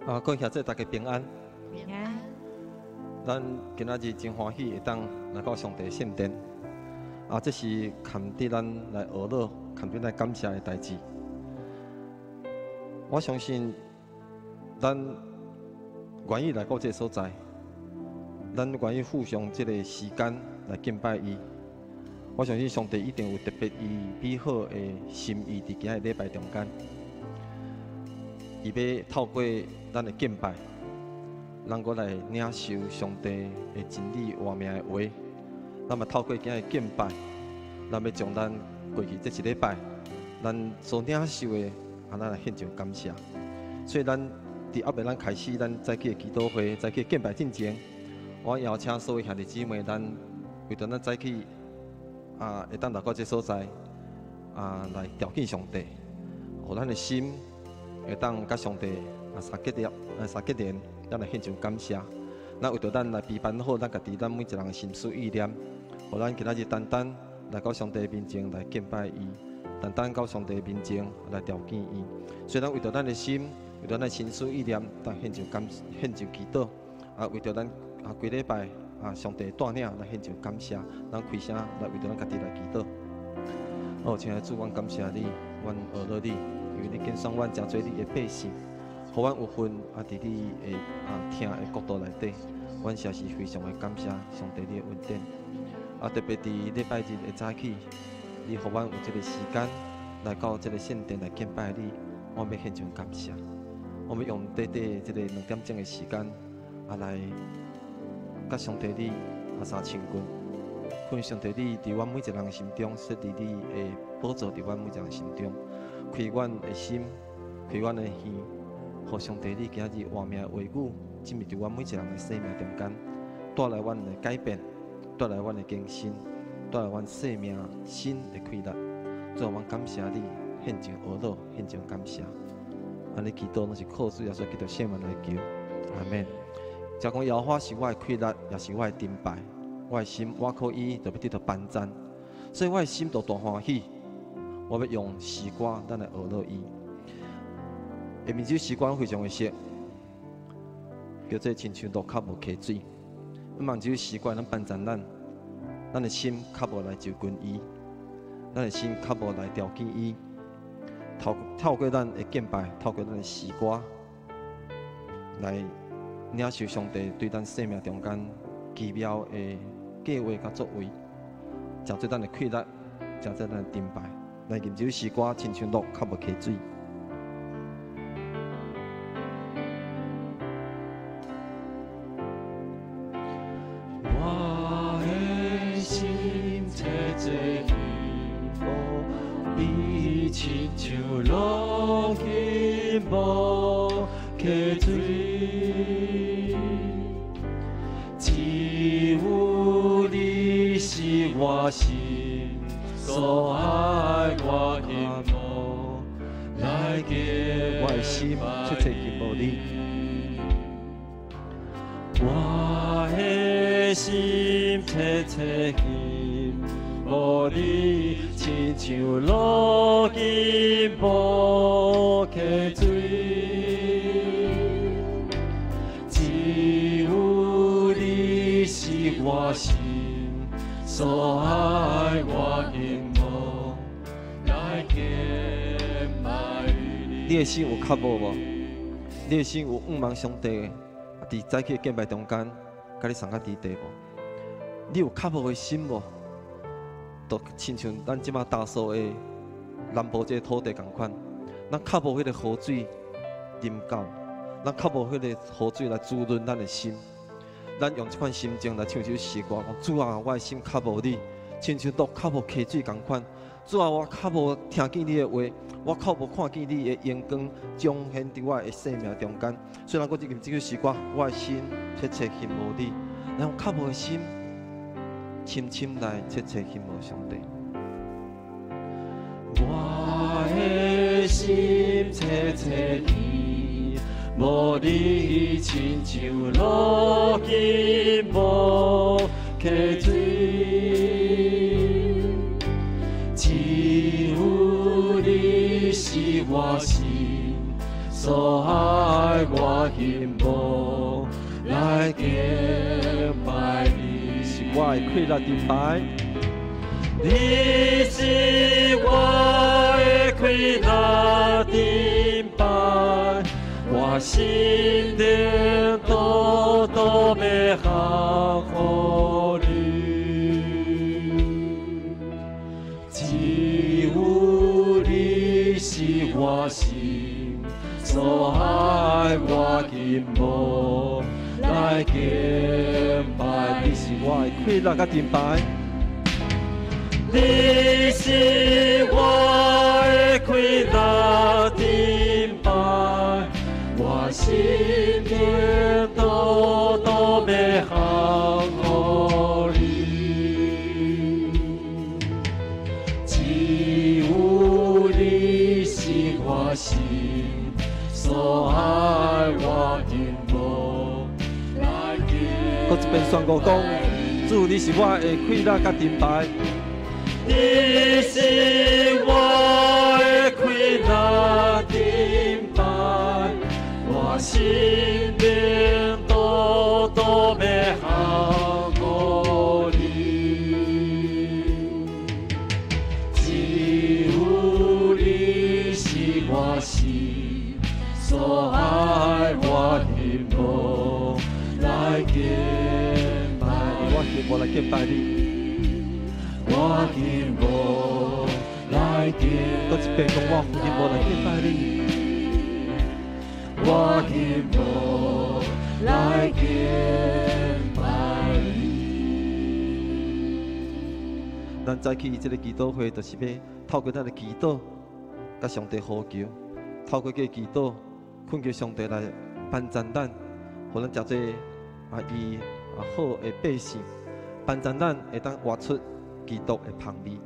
啊，各位兄弟，大家平安。平安。咱今仔日真歡喜會當來到上帝聖殿。啊，這是堪得咱來學樂、堪得咱感謝的代誌。我相信，咱願意來到這個所在，咱願意付上這個時間來敬拜伊。我相信上帝一定有特別伊美好的心意佇今仔日禮拜中間。伊欲透過咱的敬拜，咱閣來領受上帝的真理活命的話。咱嘛透過今日敬拜，咱欲將咱過去這一禮拜，咱所領受的，啊，咱來獻上感謝。所以咱佇猶未咱開始咱早起的祈禱會、早起敬拜進前，我邀請所有兄弟姊妹，咱為著咱早起啊，會當來到這所在啊，來朝見上帝，予咱的心會當佮上帝啊相結合、啊相結連，咱來獻上感謝。咱為著咱來備辦好咱家己，咱每一人的心思意念，予咱今仔日單單來到上帝面前來敬拜伊，單單到上帝面前來朝見伊。所以，咱為著咱的心，為著咱的心思意念，咱獻上感、獻上祈禱。啊，為著咱啊，規禮拜啊，上帝帶領來獻上感謝，咱開聲來為著咱家己來祈禱。哦，親愛的主，阮感謝你，阮呵咾你，因為你揀選阮成做你的百姓，予阮有份啊，佇你的啊疼的國度內底，阮實在是非常的感謝上帝你的恩典。啊，特別佇禮拜日的早起，你予阮有這個時間來到這個聖殿來敬拜你，我欲獻上感謝。我欲用短短這個2點鐘的時間，啊來佮上帝你啊相親近，看上帝你佇阮每一個人心中設立你的寶座，佇阮每一個人心中，開阮的心，開阮的耳，予上帝你今日活命的話語進入佇阮每一個人的生命中間，帶來阮的改變，帶來阮的更新，帶來阮生命新的開力。主啊，阮感謝你，獻上呵咾，獻上感謝。按呢祈禱攏是靠主耶穌基督聖名來求，阿門。才講耶和華是我的氣力，也是我的盾牌，我的心倚靠伊，就欲得著幫贊，所以我的心就大歡喜。我欲用詩歌咱來呵咾伊。下面這首詩歌非常的熟，叫做親像鹿較無溪水。希望這首詩歌能幫贊咱，咱的心較無來就近伊，咱的心較無來朝見伊。透過咱的敬拜，透過咱的詩歌，來領受上帝對咱生命中間奇妙的計劃佮作為，成做咱的氣力，成做咱的盾牌。來吟這首詩歌，親像鹿較無溪水。我的心切切希望你，親像鹿渴慕溪水，只有你是我心所愛，我渴慕來敬我的心切切渴慕你。我的心切切渴慕你，親像鹿渴慕溪水，只有你是我心所愛，我渴慕來敬拜你。你的心有渴慕無？你的心有向望上帝？佇早起敬拜中間，佮你送較佇地無？你有渴慕的心無？就親像咱這馬大數的南部這個土地仝款，咱渴慕彼個雨水淋到，咱渴慕彼個雨水來滋潤咱的心。咱用這款心情來唱這首詩歌，講主啊，我的心渴慕你，親像鹿渴慕溪水仝款。主啊，我渴慕聽見你的話，我渴慕看見你的榮光彰顯佇我的生命中間。雖然我這這首詩歌，我的心切切渴慕你，咱用渴慕的心，深深來切切渴慕上帝。我的心切切渴慕你，親像鹿渴慕溪水，只有你是我心所所愛，我希望來敬拜你。是我的快樂盾牌，你是我的快樂盾牌，我心靈獨獨欲降予你。只有你是我心所愛，我希望來敬拜你是我的快樂佮盾牌，你是我的快樂盾牌，我心靈獨獨欲降予你。只有你是我心所愛，我希望來敬閣一遍宣告講，主你是我的快樂佮盾牌，你是我的快樂盾牌，我心靈獨獨欲降予你。只有你是我心所愛，我希望來敬拜我希望來敬拜你。我希望來敬閣一遍講，我希望來敬拜你。我希望來敬拜你。咱早起這个祈禱會，就是欲透過咱的祈禱，佮上帝呼求，透過這个祈禱，懇求上帝來幫助咱，予咱成做伊好的百姓，幫助咱會當活出基督的芳味。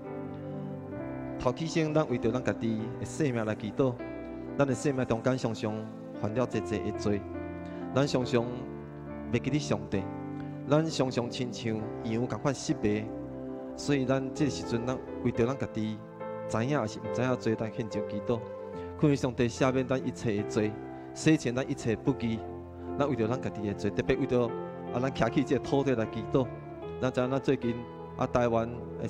頭起先，咱為著咱家己的生命來祈禱，咱的生命中間常常犯了濟濟的罪，咱常常袂記得上帝，咱常常親像羊仝款失迷，所以咱這个時陣，咱為著咱家己知影抑是毋知影罪，咱獻上祈禱，懇求上帝赦免咱一切的罪，洗淨咱一切不義。咱為著咱家己的罪，特別為著咱徛起這个土地來祈禱。咱知影咱最近台灣的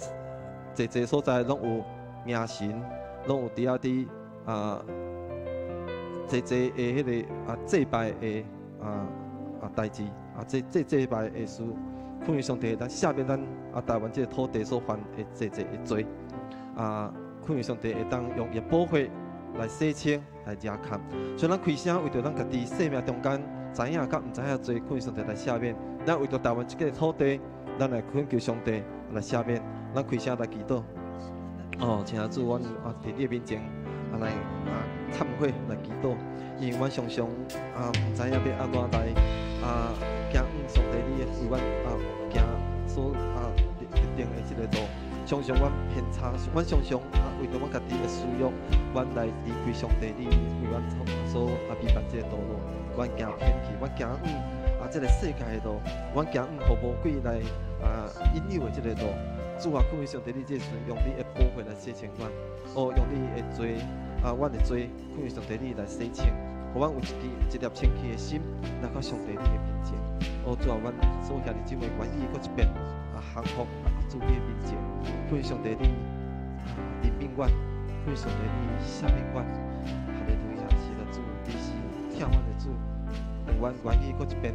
濟濟所在攏有迎神，攏有佇遐佇濟濟的彼个祭拜的代誌這祭拜的事，懇求上帝咱赦免咱台灣這個土地所犯的濟濟的罪，懇求上帝會當用伊的寶血來洗清、來遮蓋。所以咱開聲為著咱家己生命中間知影佮毋知影罪，懇求上帝來赦免。咱為著台灣這個土地，咱來懇求上帝來赦免。咱開聲來祈禱。哦，親愛主，阮佇你的面前來懺悔來祈禱，因為阮常常毋知影欲按怎來行往上帝你為阮行所立定的這個路，常常阮偏差，阮常常為著阮家己的私欲，阮來離開上帝你為阮所預備這個道路，阮行偏去，阮行往這個世界的路，阮行往予魔鬼來引誘的這個路。主啊，懇求上帝你這時陣用你的寶血來洗清阮，哦，用你的罪阮的罪，懇求上帝你來洗清，予阮有一支一粒清氣的心來到上帝你的面前。哦，主啊，阮所有兄弟姊妹願意閣一遍降服主你的面前，懇求上帝你憐憫阮，懇求上帝你赦免阮。哈利路亞，是的，主，你是疼阮的主，當阮願意閣一遍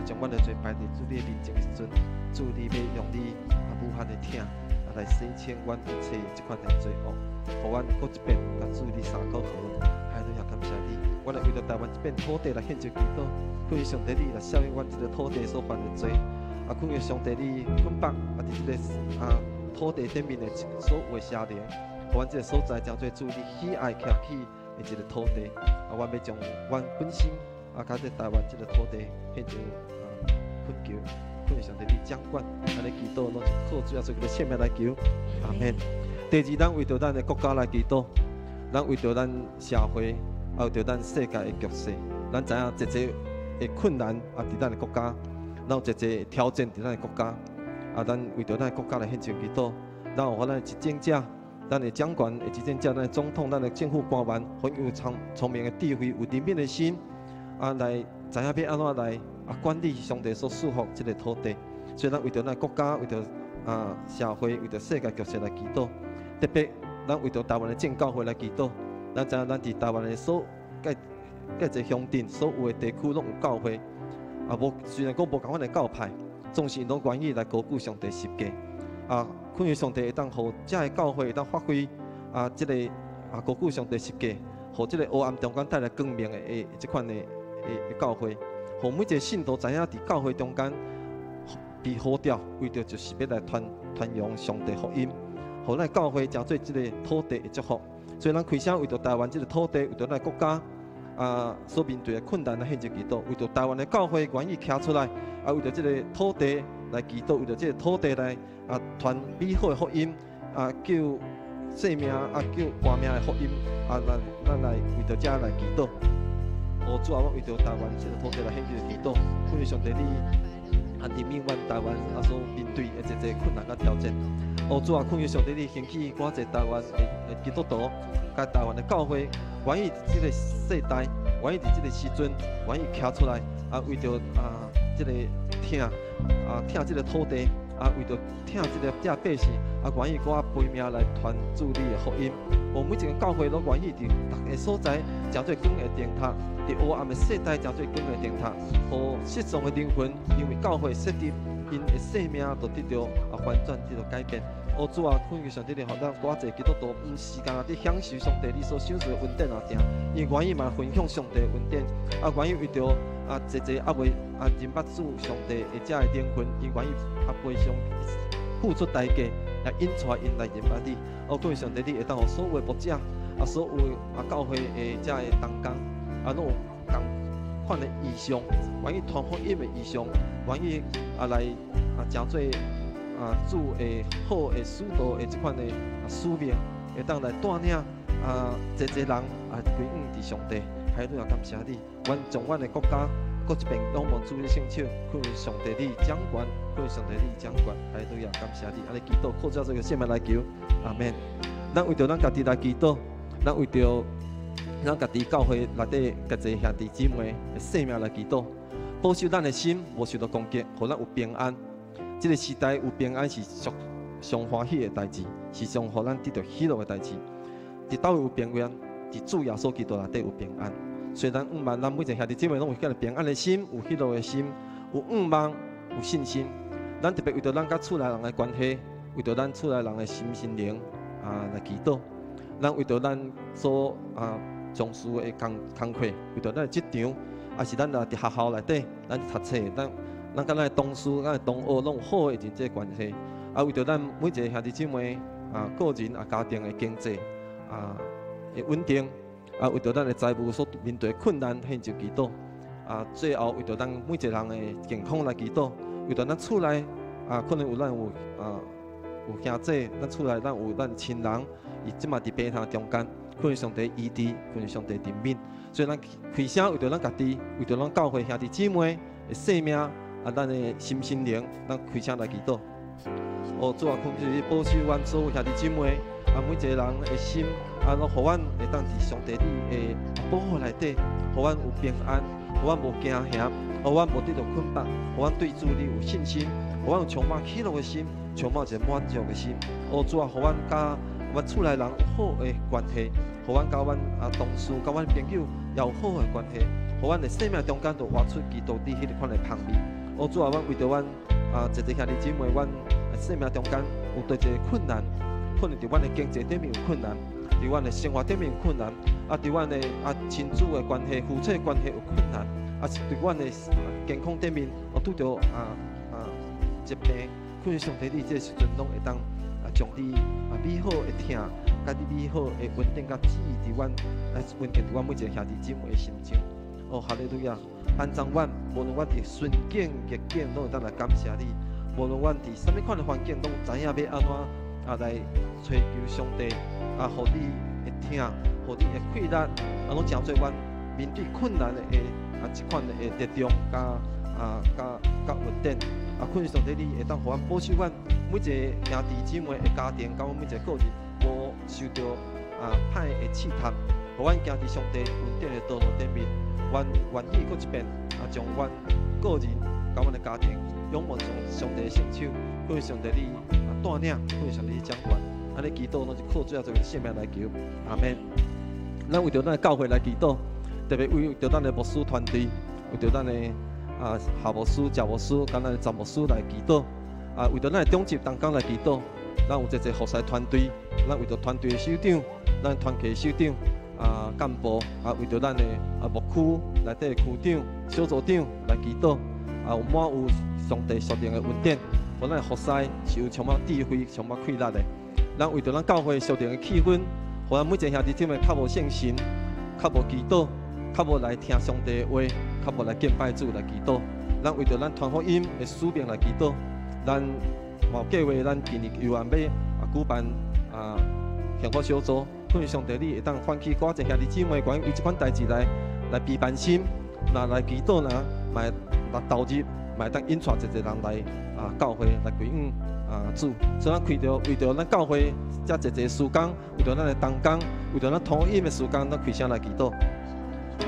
將阮的罪擺佇主你的面前的時陣，主你欲用你無限的疼來洗清阮一切這款的罪惡，予阮閣一遍共主你相交好。哈利路亞，感謝你，阮來為著台灣這片土地來獻上祈禱，懇求上帝你來赦免阮這個土地所犯的罪，懇求上帝你捆綁佇這个土地頂面的所有的邪靈，予阮這個所在成做主你喜愛徛起的一個土地。阮欲將阮本身佮這台灣這個土地獻上懇求，懇求上帝你掌管，按呢祈禱攏是靠主耶穌基督聖名來求，阿門。第二，咱為著咱的國家來祈禱，咱為著咱社會，為著咱世界的局勢，咱知影濟濟的困難佇咱的國家，咱有濟濟挑戰佇咱的國家，咱為著咱的國家來獻上祈禱，咱有予咱的執政者咱的掌權的執政者，咱的總統，咱的政府官員，予𪜶有聰聰明的智慧，有憐憫的心，來知影欲按怎來管理上帝所賜福這个土地。所以咱為著咱國家，為著社會，為著世界局勢來祈禱。特別咱為著台灣的正教會來祈禱。咱知影咱佇台灣的所蓋蓋濟鄉鎮，所有的地區攏有教會。無雖然講無仝款的教派，總是𪜶攏願意來高舉上帝十架。懇求上帝會當予遮个教會會當發揮這个高舉上帝十架，予這个黑暗中間帶來光明的這款的教會，予每一个信徒知影佇教會中間被呼召，為著就是欲來傳傳揚上帝福音，予咱教會成做這个土地的祝福。所以咱開聲為著台灣這个土地，為著咱國家所面對的困難來獻上祈禱，為著台灣的教會願意徛出來，為著這个土地來祈禱，為著這个土地來傳美好的福音，救性命，救活命的福音，咱來為著這來祈禱。哦，主啊，我為著台灣這个土地來獻上祈禱，懇求上帝你憐憫阮台灣所面對的這濟困難佮挑戰。哦，主啊，懇求上帝你興起偌濟台灣的基督徒，佮台灣的教會，願意佇這个世代，願意佇這个時陣，願意徛出來，為著這个疼疼這个土地，為著疼這个遮百姓，願意閣拼命來傳主你的福音。哦，每一間教會攏願意佇逐个所在，成做光的燈塔；佇黑暗的世代，成做光的燈塔。予失喪的靈魂，因為教會設立，𪜶的生命就得著翻轉，得著改變。哦，主啊，懇求上帝，你予咱偌濟基督徒，毋是干焦佇享受上帝你所賞賜的恩典爾定，𪜶願意嘛分享上帝的恩典，願意為著濟濟猶未認捌主上帝的遮个靈魂，𪜶願意賠償付出代價來引帶𪜶來認捌你。哦，懇求上帝，你會當予所有的牧者，所有教會的遮个同工，攏有仝款的異象，願意傳福音的異象，願意來成做主的好的使徒的這款的使命，會當來帶領濟濟人歸向佇上帝。哈利路亞，感謝你，阮將阮的國家閣一遍仰望主的聖手，懇求上帝你掌權，懇求上帝你掌權。哈利路亞，感謝你，按呢祈禱，靠主耶穌聖名來求，阿門。咱為著咱家己來祈禱，咱為著咱家己教會內底家己兄弟姊妹的性命來祈禱，保守咱的心無受到攻擊，予咱有平安。這个時代有平安是上上歡喜的代誌，是上予咱得著喜樂的代誌。佇佗位有平安，佇主耶穌基督內底有平安。所以咱向望咱每一个兄弟姊妹攏有遐个平安的心，有喜樂的心，有向望，有信心。咱特別為著咱佮厝內人的關係，為著咱厝內人的心身靈來祈禱。咱為著咱所從事的工工課，為著咱的職場，抑是咱若佇學校內底，咱讀冊，咱佮咱的同事、咱的同學攏有好的人際關係。為著咱每一个兄弟姊妹個人家庭的經濟的穩定，為著咱的財務所面對的困難，獻上祈禱。最後為著咱每一个人的健康來祈禱，為著咱厝內可能有咱有兄弟，咱厝內咱有咱親人，伊這馬佇病榻中間，懇求上帝醫治，懇求上帝憐憫。所以咱開聲為著咱家己，為著咱教會兄弟姊妹的性命，咱的心身靈，咱開聲來祈禱。哦，主啊，懇求你保守阮所有兄弟姊妹，每一个人的心，攏予阮會當佇上帝你的保護內底，予阮有平安，予阮無驚嚇，予阮無得著捆綁，予阮對主你有信心，予阮有充滿喜樂的心，充滿一个滿足的心。哦，主啊，予阮佮阮厝內人有好的關係，予阮佮阮同事、佮阮朋友也有好的關係，予阮的生命中間都活出基督你彼个款的芳味。哦，主啊，阮為著阮濟濟兄弟姊妹，阮生命中間有對一个困難，可能佇阮的經濟頂面有困難，佇阮的生活頂面有困難，佇阮的親子的關係、夫妻關係有困難，是對阮的健康頂面有拄著疾病，懇求上帝你這个時陣攏會當將你美好的疼，佮你美好的恩典佮旨意佇阮來穩定佇阮每一个兄弟姊妹的心中。哦，哈利路亞！安葬阮，無論阮佇順境逆境，攏會當來感謝你。無論阮佇啥物款的環境，攏知影欲按怎來揣求上帝，予你的疼，予你的氣力，攏成做阮面對困難的這款的力量，佮佮穩定。懇求上帝，你會當予阮保守阮每一个兄弟姊妹的家庭，佮阮每一个個人，無受著歹的試探，予阮行佇上帝恩典的道路頂面。阮願意閣一遍將阮個人佮阮的家庭仰望上帝的聖手，感謝上帝你帶領，感謝上帝你掌管。按呢祈禱攏是靠主耶穌的聖名來求，阿們。咱為著咱的教會來祈禱，特別為著咱的牧師團隊，為著咱的夏牧師、謝牧師，佮咱的詹牧師來祈禱。為著咱的長執同工來祈禱。咱有濟濟服侍團隊，咱為著團隊的首長，咱團契的首長幹部，為著咱的牧區內底的區長、小組長來祈禱。有滿有上帝屬靈的恩典，予咱的服侍是有充滿智慧、充滿氣力的。咱為著咱教會屬靈的氣氛，予咱每一个兄弟姊妹較無信心、較無祈禱、較無來聽上帝的話、較無來敬拜主來祈禱。咱為著咱傳福音的使命來祈禱。咱嘛有計劃，咱今年猶按欲舉辦幸福小組，懇求上帝你會當喚起閣濟兄弟姊妹，願意為這款代誌來備辦心，若來祈禱，若嘛會投入，嘛會當引帶濟濟人來教會來歸向主。所以咱開著為著咱教會遮濟濟事工，為著咱的同工，為著咱統一的事工，咱開聲來祈禱。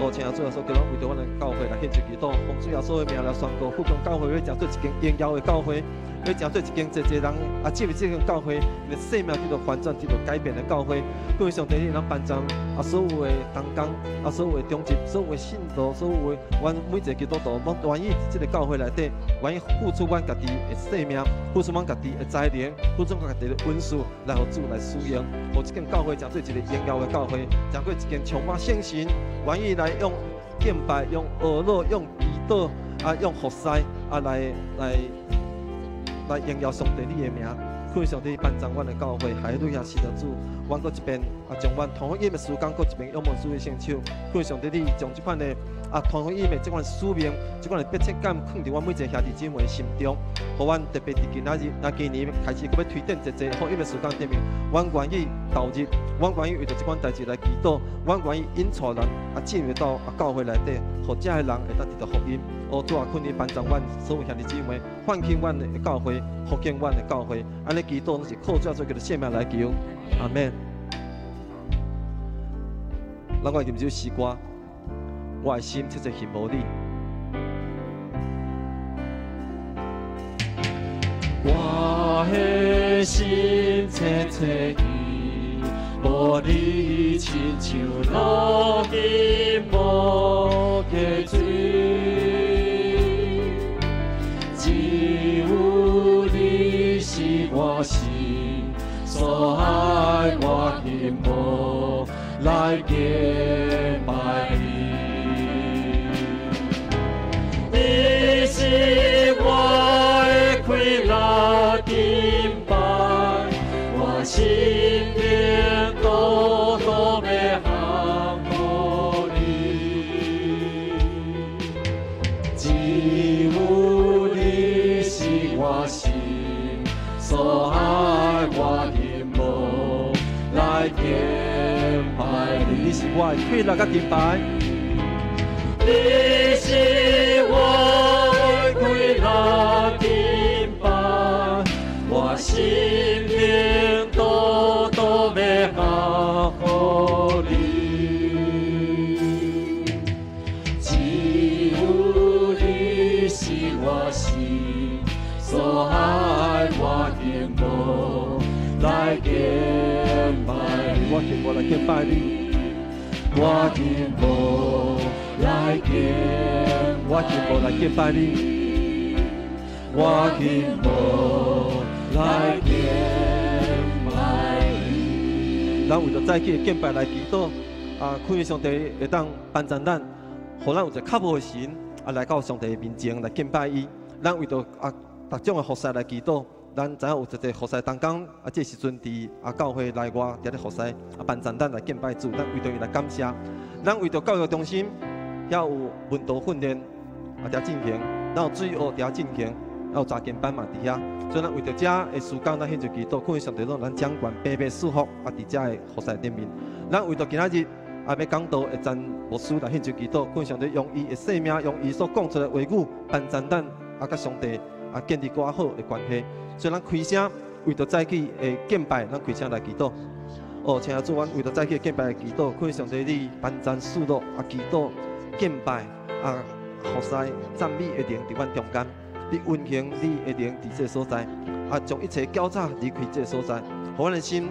哦，請主耶穌，叫咱為著阮的教會來獻上祈禱，奉主耶穌的名來宣告，復興教會欲成做一間榮耀的教會，欲成做一間濟濟人進入這間教會，𪜶的生命得著翻轉、得著改變的教會。感謝上帝，你通幫助所有的同工，所有的長執、所有的信徒、所有的阮每一个基督徒，攏願意佇這个教會內底，願意付出阮家己的生命，付出阮家己的才能，付出阮家己的恩賜，來予主來使用，予這間教會成做一个榮耀的教會，成做一間充滿聖神，願意來用敬拜、用哀樂、用祈禱，用服侍來榮耀上帝你的名。懇求上帝幫助阮的教會，哈利路亞，是的主，阮閣一遍將阮傳福音的事工閣一遍仰望主的聖手。懇求上帝你將這款的傳福音的這款使命、這款的迫切感，放佇阮每一个兄弟姊妹的心中，予阮特別佇今仔日，今年開始閣欲推展濟濟福音的事工頂面，阮願意投入，阮願意為著這款代誌來祈禱，阮願意引帶人進入到教會內底，予遮的人會當得著福音。哦，主啊，懇你幫助阮所有兄弟姊妹，喚起阮的教會，復興阮的教會。按呢祈禱攏是靠主耶穌基督聖名來求，阿們。咱來吟這首詩歌，我的心切切羨慕你。我的心切切羨慕你，親像落日無溪水，只有你是我心所愛，我渴慕來敬拜你。你是我的快樂敬拜，我心靈獨獨欲降予你。只有你是我心所愛，我渴慕來敬拜你。你是我的快樂佮敬拜，你是我的快樂敬拜，我心靈獨獨欲降予你。只有你是我心所愛，我渴慕來敬拜你。我渴慕來敬拜你，我渴慕來敬，我渴慕來敬拜你，我渴慕來敬拜你。咱為著早起的敬拜來祈禱，懇求上帝會當幫助咱，予咱有一个較無的神來到上帝的面前來敬拜伊。咱為著逐種的服侍來祈禱，咱知影有一個服侍同工這時陣佇教會內外佇咧服侍，幫助咱來敬拜主，咱為著伊來感謝。咱為著教育中心遐有文道訓練佇遐進行，咱有主日學佇遐進行，有查經班嘛佇遐，所以咱為著遮的事工，咱獻上祈禱，懇求上帝攏咱掌權白白賜福佇遮的服侍頂面。咱為著今仔日欲講道的詹牧師來獻上祈禱，懇求上帝用伊的生命，用伊所講出來的話語，幫助咱佮上帝建立較好的關係。所以咱開聲為著早起的敬拜，咱開聲來祈禱。哦，請主，阮為著早起敬拜祈禱，懇上帝你頒讚賜樂啊，祈禱敬拜啊，服侍讚美的靈佇阮中間，你運行你的靈佇這個所在，啊，將一切攪吵離開這個所在，予阮的心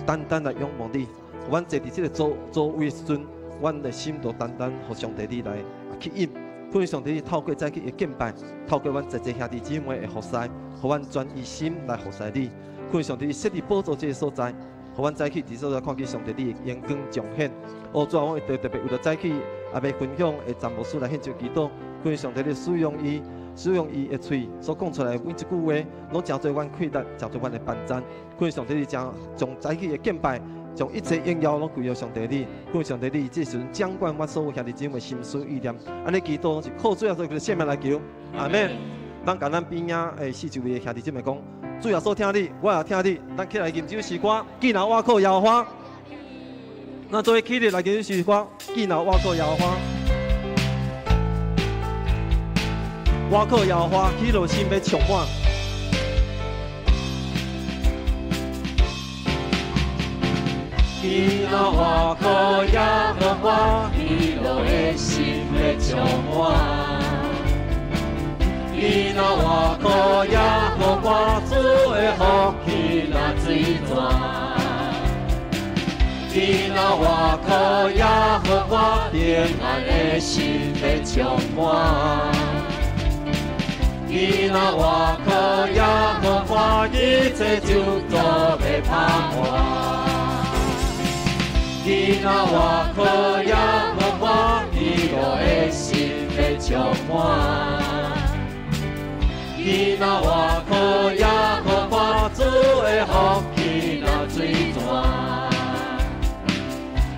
單單來仰望你，予阮坐佇這個座座位時陣，阮的心就單單予上帝你來吸引。懇上帝你透過早起的敬拜，透過阮在座兄弟姊妹的服侍，予阮專一心來服侍你。懇上帝你設立寶座這個所在，予阮早起佇所在看見上帝你的榮光彰顯。哦，主啊，我會特別為著早起也欲分享的詹牧師來獻上祈禱，懇上帝你使用伊，使用伊的喙所講出來的每一句話，攏成做阮氣力，成做阮的幫贊。懇上帝你將將早起的敬拜，將一切榮耀攏歸予上帝你。懇上帝你這時陣掌管阮所有兄弟姊妹心思意念，按呢祈禱攏是靠主耶穌基督聖名來求，阿們。咱共咱邊仔的四周圍的兄弟姊妹講，主耶穌疼你，我也疼你。咱起來吟這首詩歌，既若倚靠耶和華。咱做伙起立來吟這首詩歌，既若倚靠耶和華。倚靠耶和華，喜樂心欲充滿。既若倚靠耶和華，喜樂的心欲充滿。既若倚靠耶和華，主的福氣若水泉。既若倚靠耶和華，平安的心欲充滿。既若倚靠耶和華，一切咒詛欲拍破。既若倚靠耶和華，喜樂的心欲充滿。既若倚靠耶和華，主的福氣若水泉。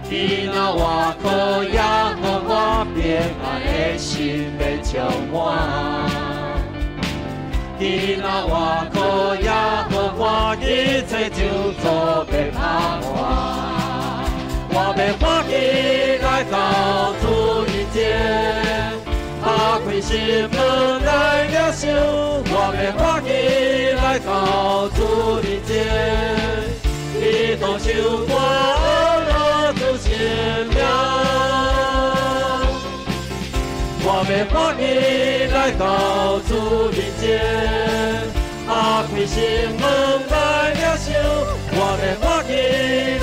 既若倚靠耶和華，平安的心欲充滿。既若倚靠耶和華，一切咒詛欲拍破。我欲歡喜來到主面前，打開心門來領受。我欲歡喜來到主面前，祈禱唱歌樂主聖名。我欲歡喜來到主面前，打開心門來領受。我欲歡喜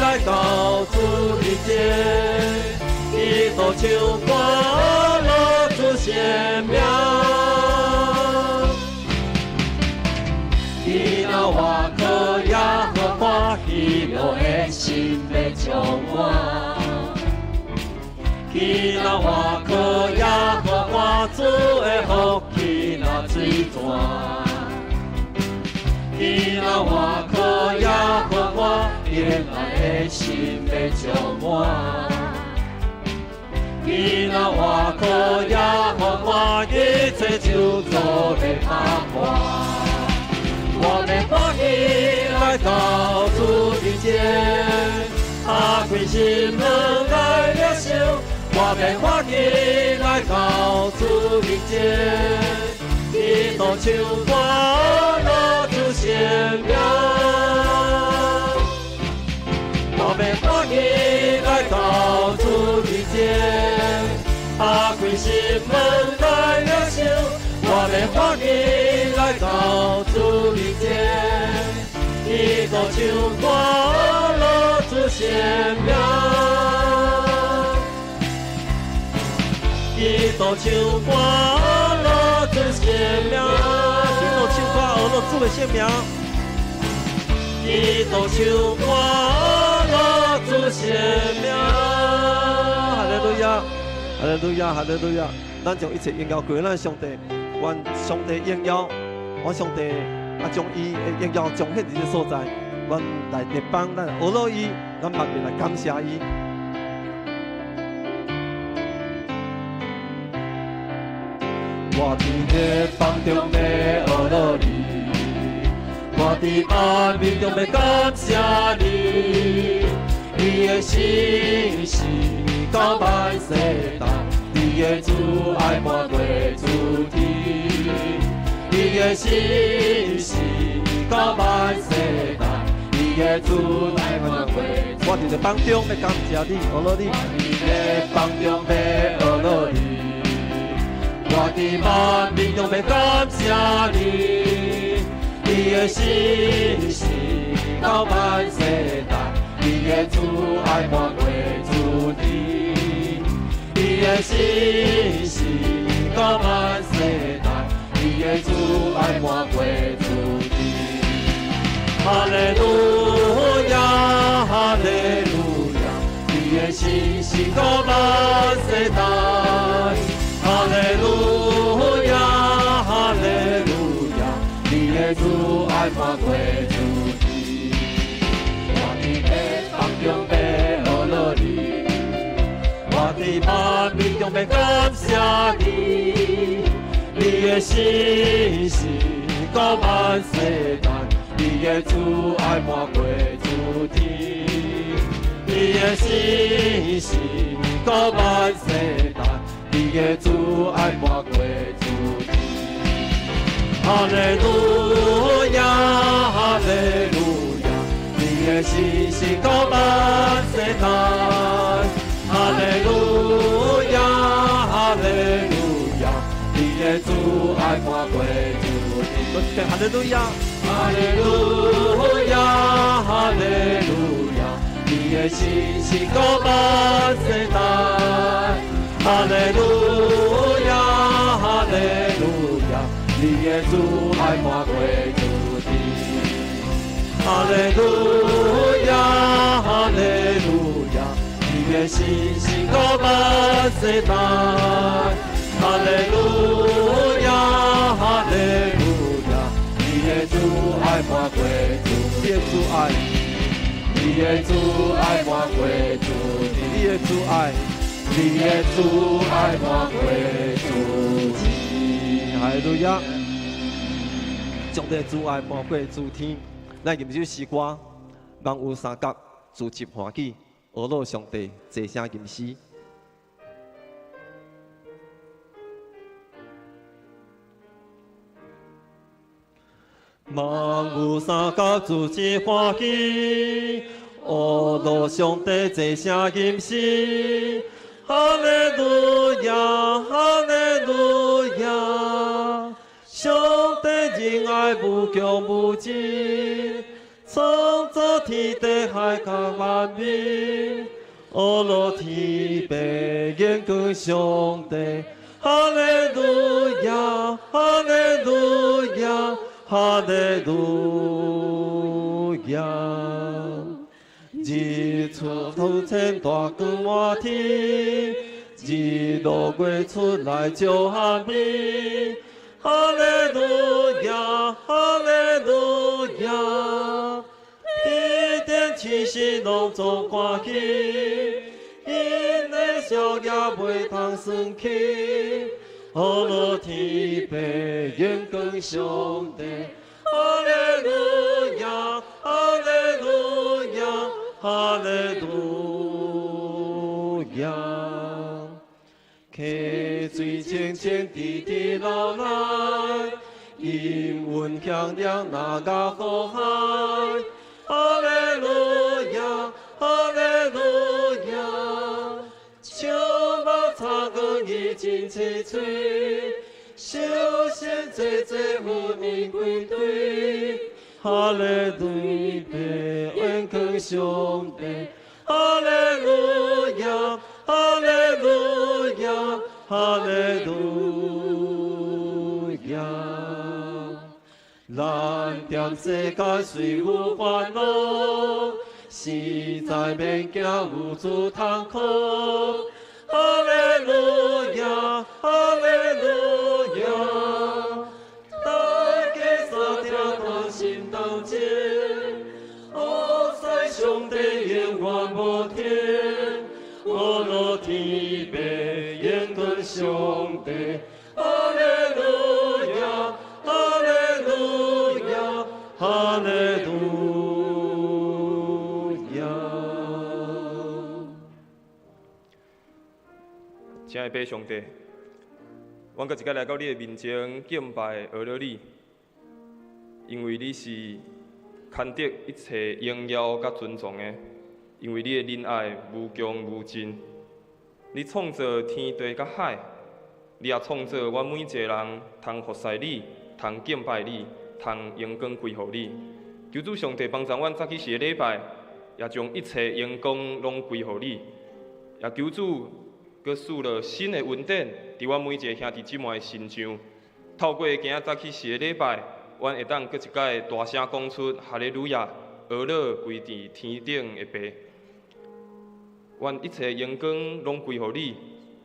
來到主面前，祈禱唱歌樂主聖名。既若倚靠耶和華，喜樂的心欲充滿。既若倚靠耶和華，主的福氣若水泉。既若倚靠耶和華，平安的心欲充滿。既若倚靠耶和華，一切咒詛欲拍破。我欲歡喜來到主面前，打開心門來領受。我欲歡喜來到主面前，祈禱唱歌樂主聖名。我欲歡喜來到主面前，打開心門來領受。我欲歡喜來到主面前，祈禱唱歌樂主聖名。祈禱唱歌樂主聖名，祈禱唱歌樂主的聖名。祈禱唱歌樂主聖名。哈利路亞，哈利路亞，哈利路亞。咱將一切榮耀歸咱上帝，願上帝榮耀，願上帝啊將伊的榮耀彰顯佇這所在。阮來列邦，咱來學樂伊，咱萬民來感謝伊。我佇列邦中欲學樂你，我佇萬民中欲感謝你。你的信實到萬世代，你的慈愛瞞地諸天。你的信實到萬世代，你的慈愛滿過。我佇列邦中欲感謝你，呵咾你。我佇列邦中欲呵咾你，我佇萬民中欲感謝你，你的信實到萬世代，你的慈愛滿過諸天，你的信實到萬世代，你的慈愛滿過諸天。哈利路亞，哈利路亞，你的信實到萬世代。哈利路亞，哈利路亞，你的慈愛滿過諸天。我佇列邦中欲呵咾你，我佇萬民中欲感謝你，你的信實到萬世代，你的慈愛滿過諸天，你的信實到萬世代，你的慈愛滿過諸天。哈利路亞，哈利路亞，你的信實到萬世代。哈利路亞，哈利路亞，你的慈愛滿過諸天。哈利路亞，哈利路亞，哈利路亞，你的信實到萬世代。哈利路亞，哈利路亞，你的慈愛滿過諸天。哈利路亞，哈利路亞，你的信實到萬世代。哈利路亞，哈利路亞，你的慈愛滿過諸你的慈愛，你的慈愛滿過諸天，你的慈愛，你的慈愛滿過諸天。哈利路亞，上帝慈愛滿過諸天。咱吟這首詩歌，望有三甲自集歡喜，呵咾上帝，齊聲吟詩。望有三甲自集歡喜，呵咾上帝，齊聲吟詩。哈利路亞，哈利路亞，上帝仁愛無窮無盡，創造天地海角萬民，呵咾天父榮光上帝。哈利路亞，哈利路亞，哈利路亞。日出頭前大光滿天，日落月出來照下面。哈利路亞，哈利路亞，天頂天時攏總歡喜，𪜶的笑齚袂通算起。呵咾天父榮光上帝，哈利路亞，哈利路亞，哈利路亞。溪水清清直直流來，音韻響亮那甲好海。哈利路亞，哈利路亞，樹木草光伊真青翠，小仙濟濟富民歸隊。哈利路亞，榮光上帝，哈利路亞，哈利路亞，哈利路亞。咱踮世間雖有煩惱，實在免驚有諸痛苦。哈利路亞，哈利路亞，大家三聽同心同情，呵咾上帝永遠無停，呵咾天父榮光上帝，哈利路亞，哈利路亞，哈利路亞。親愛的父上帝，阮閣一擺來到你的面前敬拜呵咾你，因為你是堪得一切荣耀佮尊崇的，因为你的仁爱无穷无尽。你创造天地佮海，你也创造阮每一个人，通服侍你，通敬拜你，通荣光归予你。求主上帝帮助阮早起时的礼拜，也将一切荣光拢归予你。也求主阁赐落新的恩典，伫阮每一个兄弟姊妹的身上。透过今仔早起时的礼拜，阮会当阁一摆大声讲出哈利路亚，呵咾归伫天顶的父。阮一切荣光拢归予你，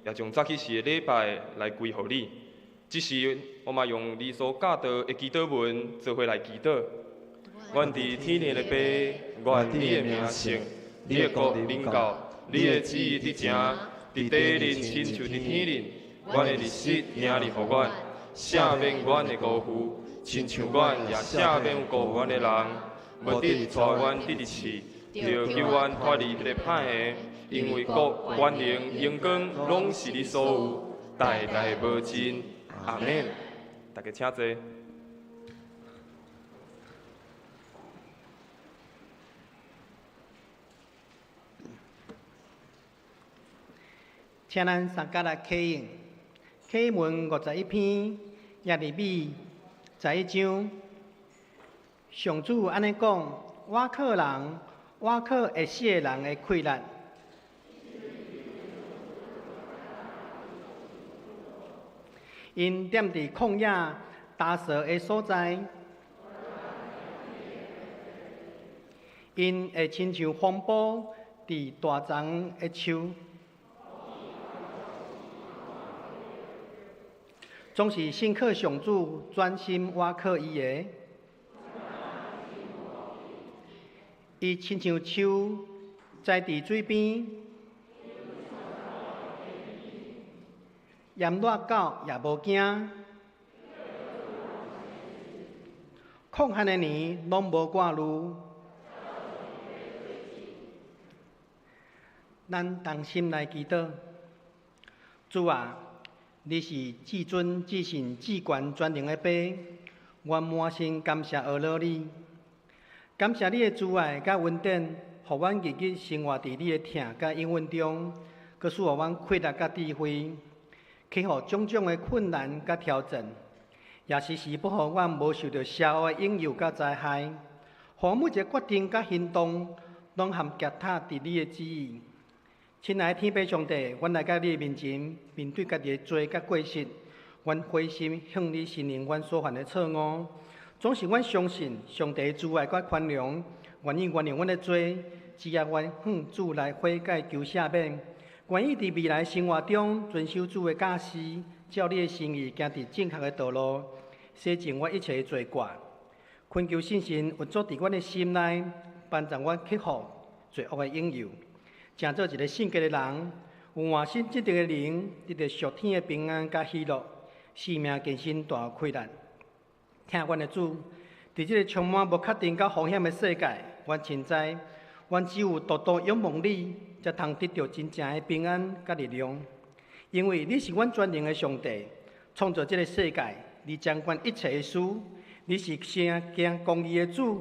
也将早起时的礼拜来归予你。这时，我嘛用你所教导的祈祷文做伙来祈祷。阮伫天顶的父，愿你的名圣，你的国临到，你的旨意得成，伫地顶亲像伫天顶。阮的日食今日予阮，赦免阮的辜负，亲像阮也赦免有辜负阮的人。无得带阮得入试，著救阮脱离彼个歹的。因为国、权能、荣光，拢是你所有，代代无尽。阿们。大家请坐。请咱三甲来启应，启文51篇，耶利米11章。上主按呢讲：我靠人，我靠会死的人的气力。𪜶踮伫旷野焦趖的所在，𪜶会亲像风暴伫大丛的树。总是信靠上主，专心倚靠伊的。伊亲像树栽伫水边，炎热到也无惊，亢旱的年拢无挂虑。咱同心来祈祷，主啊，你是至尊、至圣、至悬、全能的父，阮满心感谢呵咾你，感谢你的慈爱佮恩典，予阮日日生活伫你的疼佮应允中，阁赐予阮气力佮智慧，克服种种的困难佮挑战，也时时保护阮无受著邪恶的引诱佮灾害，予阮每一个决定佮行动，拢含结塔伫你的旨意。亲爱的天父上帝，阮来到你的面前，面对家己的罪佮过失，阮灰心向你承认阮所犯的错误。总是阮相信上帝的慈爱佮宽容，愿意原谅阮的罪，只要阮向主来悔改求赦免，愿意伫未来生活中遵守主的教示，照你的心意行伫正确的道路，洗净我一切的罪过。恳求圣神运作伫阮的心内，帮助阮克服罪恶的引诱。成做一个圣洁的人，有换新洁净的灵，得著属天的平安佮喜乐，生命健身大有气力。疼阮的主，伫这个充满无确定佮风险的世界，阮深知，阮只有独独仰望你，才通得著真正的平安佮力量。因为你是阮全能的上帝，创造这个世界，你掌管一切的事，你是行公义的主。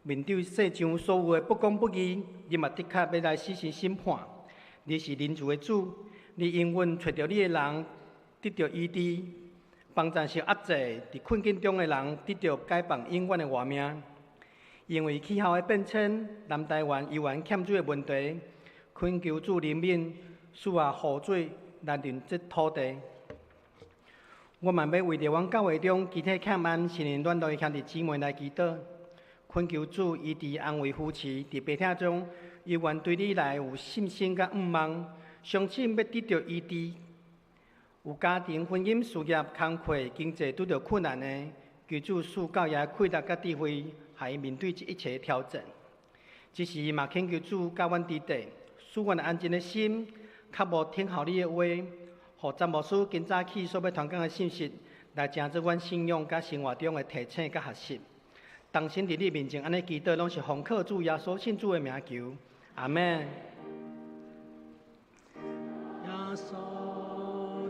面对世上所有的不公不义，你嘛的确欲来施行审判。你是仁慈的主，你永远揣著你的人得著医治，帮助受压制、伫困境中的人得著解放永远的活命。因为气候的变迁，南台湾犹原欠水的问题，恳求主怜悯，赐下雨水来润这土地。我嘛欲为著阮教会中肢体欠安、心灵软弱的兄弟姊妹来祈祷。恳求主医治、安慰、扶持，伫病痛中，犹原对你来有信心佮盼望，相信欲得著医治。有家庭、婚姻、事业、工课、经济拄著困难的，求主赐教也气力佮智慧，予伊面对这一切的挑战。这时嘛，恳求主佮阮伫底，赐阮安静的心，较无听候你的话，予詹牧师今早起所欲传讲的信息，来成做阮信仰佮生活中的提醒佮学习。同心伫你面前按呢祈祷，拢是奉靠主耶稣圣主的名求，阿们。耶稣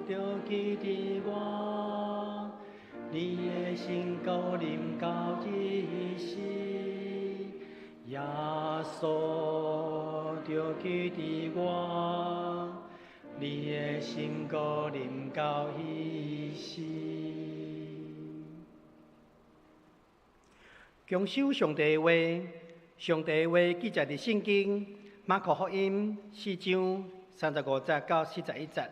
著记得我，你的圣膏临到这时。耶穌著記得我，你的心閣臨到彼時。恭守上帝的話，上帝的話記載佇聖經馬可福音4章35節到41節。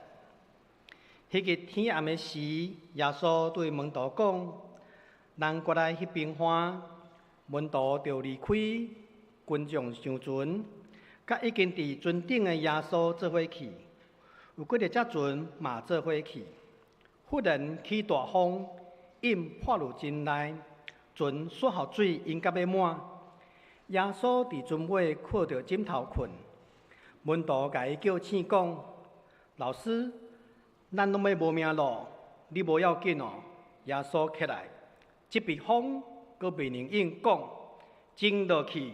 彼日天暗的時，耶穌對門徒講：咱過來彼邊岸。門徒就離開群眾上船，佮已經佇船頂的耶穌做伙去。有幾若隻船嘛做伙去。忽然起大風，湧破入真大，船煞予水淹甲欲滿。耶穌佇船尾靠著枕頭睏，門徒共伊叫醒講：老師，咱攏欲無命咯，你無要緊哦。耶穌起來，責備風，閣命令湧講：靜落去，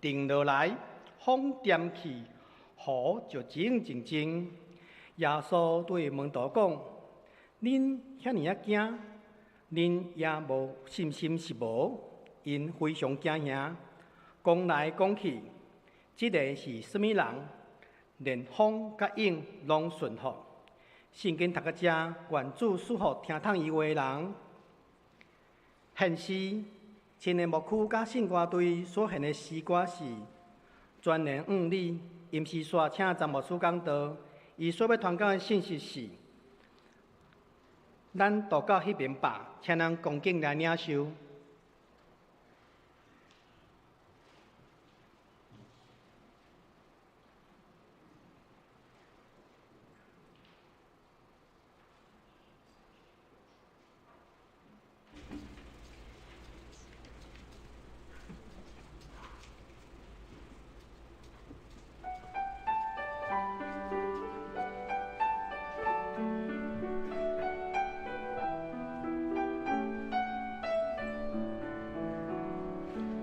停落來，風恬去，雨就靜靜靜。耶穌對門徒講：恁遐爾仔驚，恁猶無信心是無？𪜶非常驚嚇，講來講去，這个是啥物人？連風佮湧攏順服。聖經讀到這，願主賜福聽通伊話的人。現時，親愛牧區佮聖歌隊所獻的詩歌是全能向你，臨時煞請詹牧師講道，伊所欲傳講的信息是：咱渡到彼邊吧，請咱恭敬來領受。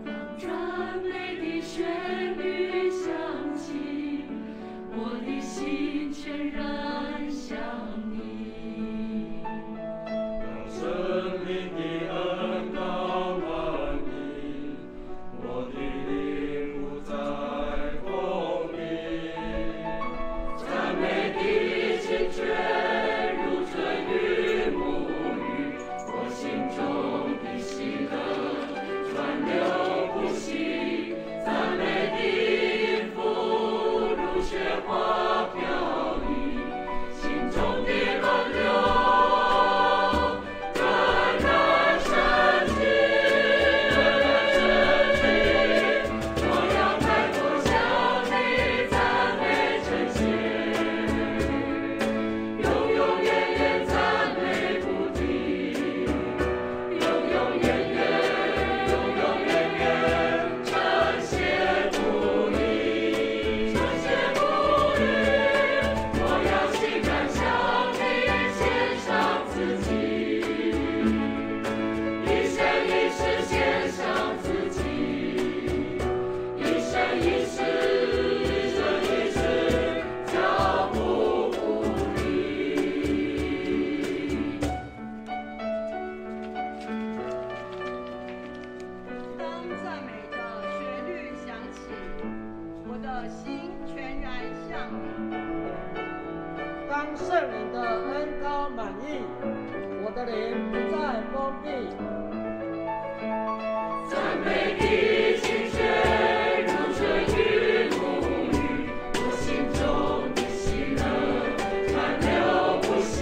當讚美的旋律響起，我的心全然向你。當聖靈的恩膏滿溢，我的靈不再封閉。讚美的清泉如春雨沐浴，我心中的喜樂川流不息。讚美的音符如雪花飄逸，心中的暖流冉冉升起，冉冉升起。我要開口向你讚美稱謝，永永遠遠讚美不停，永永遠遠，永永遠遠，稱謝不已，稱謝不已。我要心甘向你獻上自己，一生一世獻上自己，一生一世，一生一世，腳步不離。當讚美的旋律響起，我的心全然向你。當聖靈的恩膏滿溢，我的靈不再封閉。讚美的清泉如春雨沐浴，我心中的喜樂川流不息。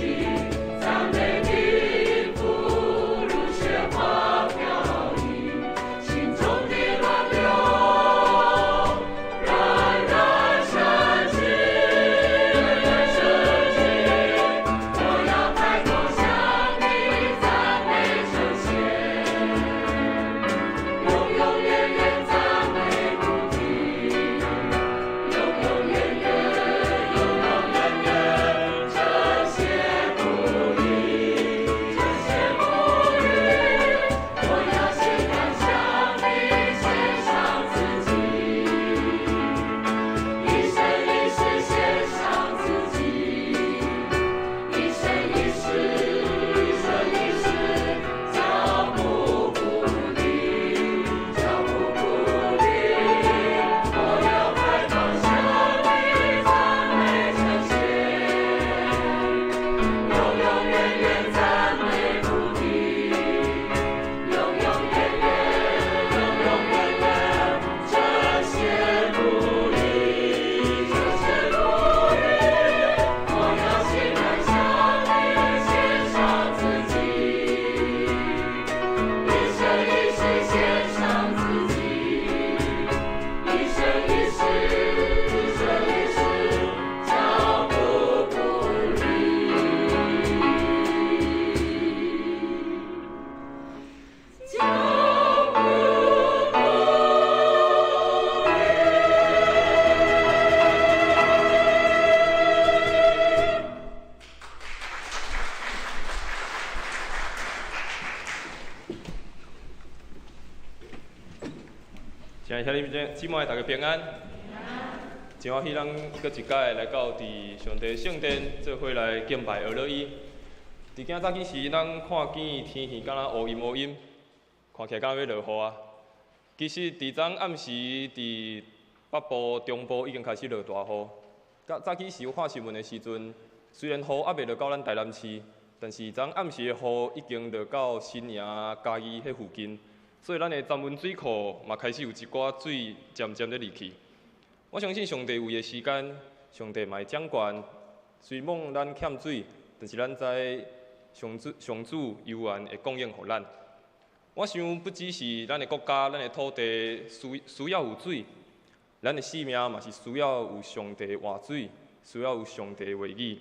讚美的音符如雪花飄逸，心中的暖流冉冉升起，冉冉升起。我要開口向你讚美稱謝。親愛兄弟姊妹，大家平安。真歡喜，咱閣一擺來到佇上帝聖殿，做伙來敬拜阿樂伊。佇今早起時，咱看見天氣敢若烏陰烏陰，看起來敢若欲落雨啊。其實，佇昨暗時，佇北部、中部已經開始落大雨。早早起時有看新聞的時陣，雖然雨猶未落到咱台南市，但是昨暗時的雨已經落到新營、嘉義彼附近。所以，咱的三溫水庫嘛開始有一寡水漸漸咧入去。我相信上帝有伊的時間，上帝嘛會掌權。雖罔咱欠水，但是咱知上主上主猶原會供應予咱。我想不只是咱的國家、咱的土地需要有水，咱的生命嘛是需要有上帝的活水，需要有上帝的話語。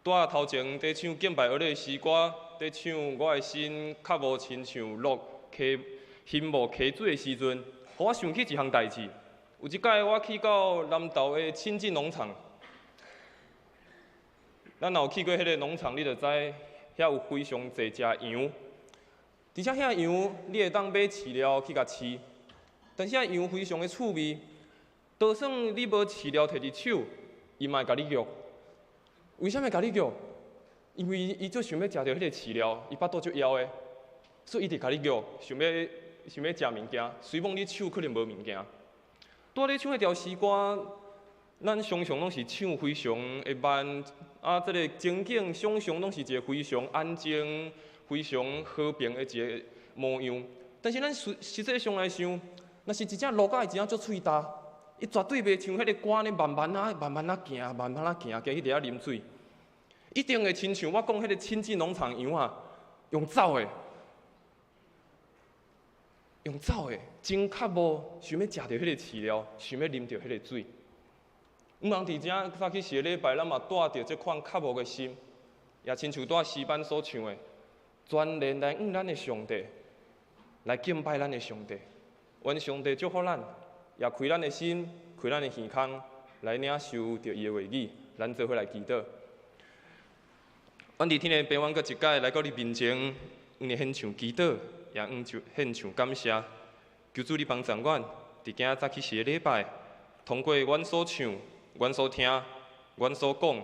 拄仔頭前佇唱敬拜阿樂的詩歌，佇唱我的心較無親像落溪興無溪水的時陣，予我想起一項代誌。有一擺我去到南投的清境農場，咱若有去過彼個農場，你就知遐有非常濟隻羊，而且遐羊你會當買飼料去共飼，但是遐羊非常的趣味，就算你無飼料提佇手，伊嘛會共你虐。為啥物共你虐？因為伊足想欲食著彼個飼料，伊腹肚足枵的。所以伊直共你虐，想欲食物件，雖罔你手可能無物件。拄仔咧唱彼條詩歌，咱常常攏是唱非常的慢，啊，這个情景想像攏是一個非常安靜、非常和平的一個模樣。但是咱實際上來想，若是一隻驢仔，伊真正足喙焦，伊絕對袂像彼个歌呢，慢慢仔、慢慢仔行，慢慢仔行，行去佇遐啉水。一定會親像我講彼个清境農場羊仔，用走的。用走的，真渴慕，想欲食著彼个飼料，想欲啉著彼个水。毋通佇遮早起時的禮拜，咱嘛帶著這款渴慕的心，也親像拄仔詩班所唱的，全然來向咱的上帝，來敬拜咱的上帝。願上帝祝福咱，也開咱的心，開咱的耳孔，來領受著伊的話語。咱做伙來祈禱。阮佇天的父，阮閣一擺來到你面前，向你獻上祈禱。也向就獻上感謝，求主你幫助阮，佇今仔早起時的禮拜，通過阮所唱、阮所聽、阮所講、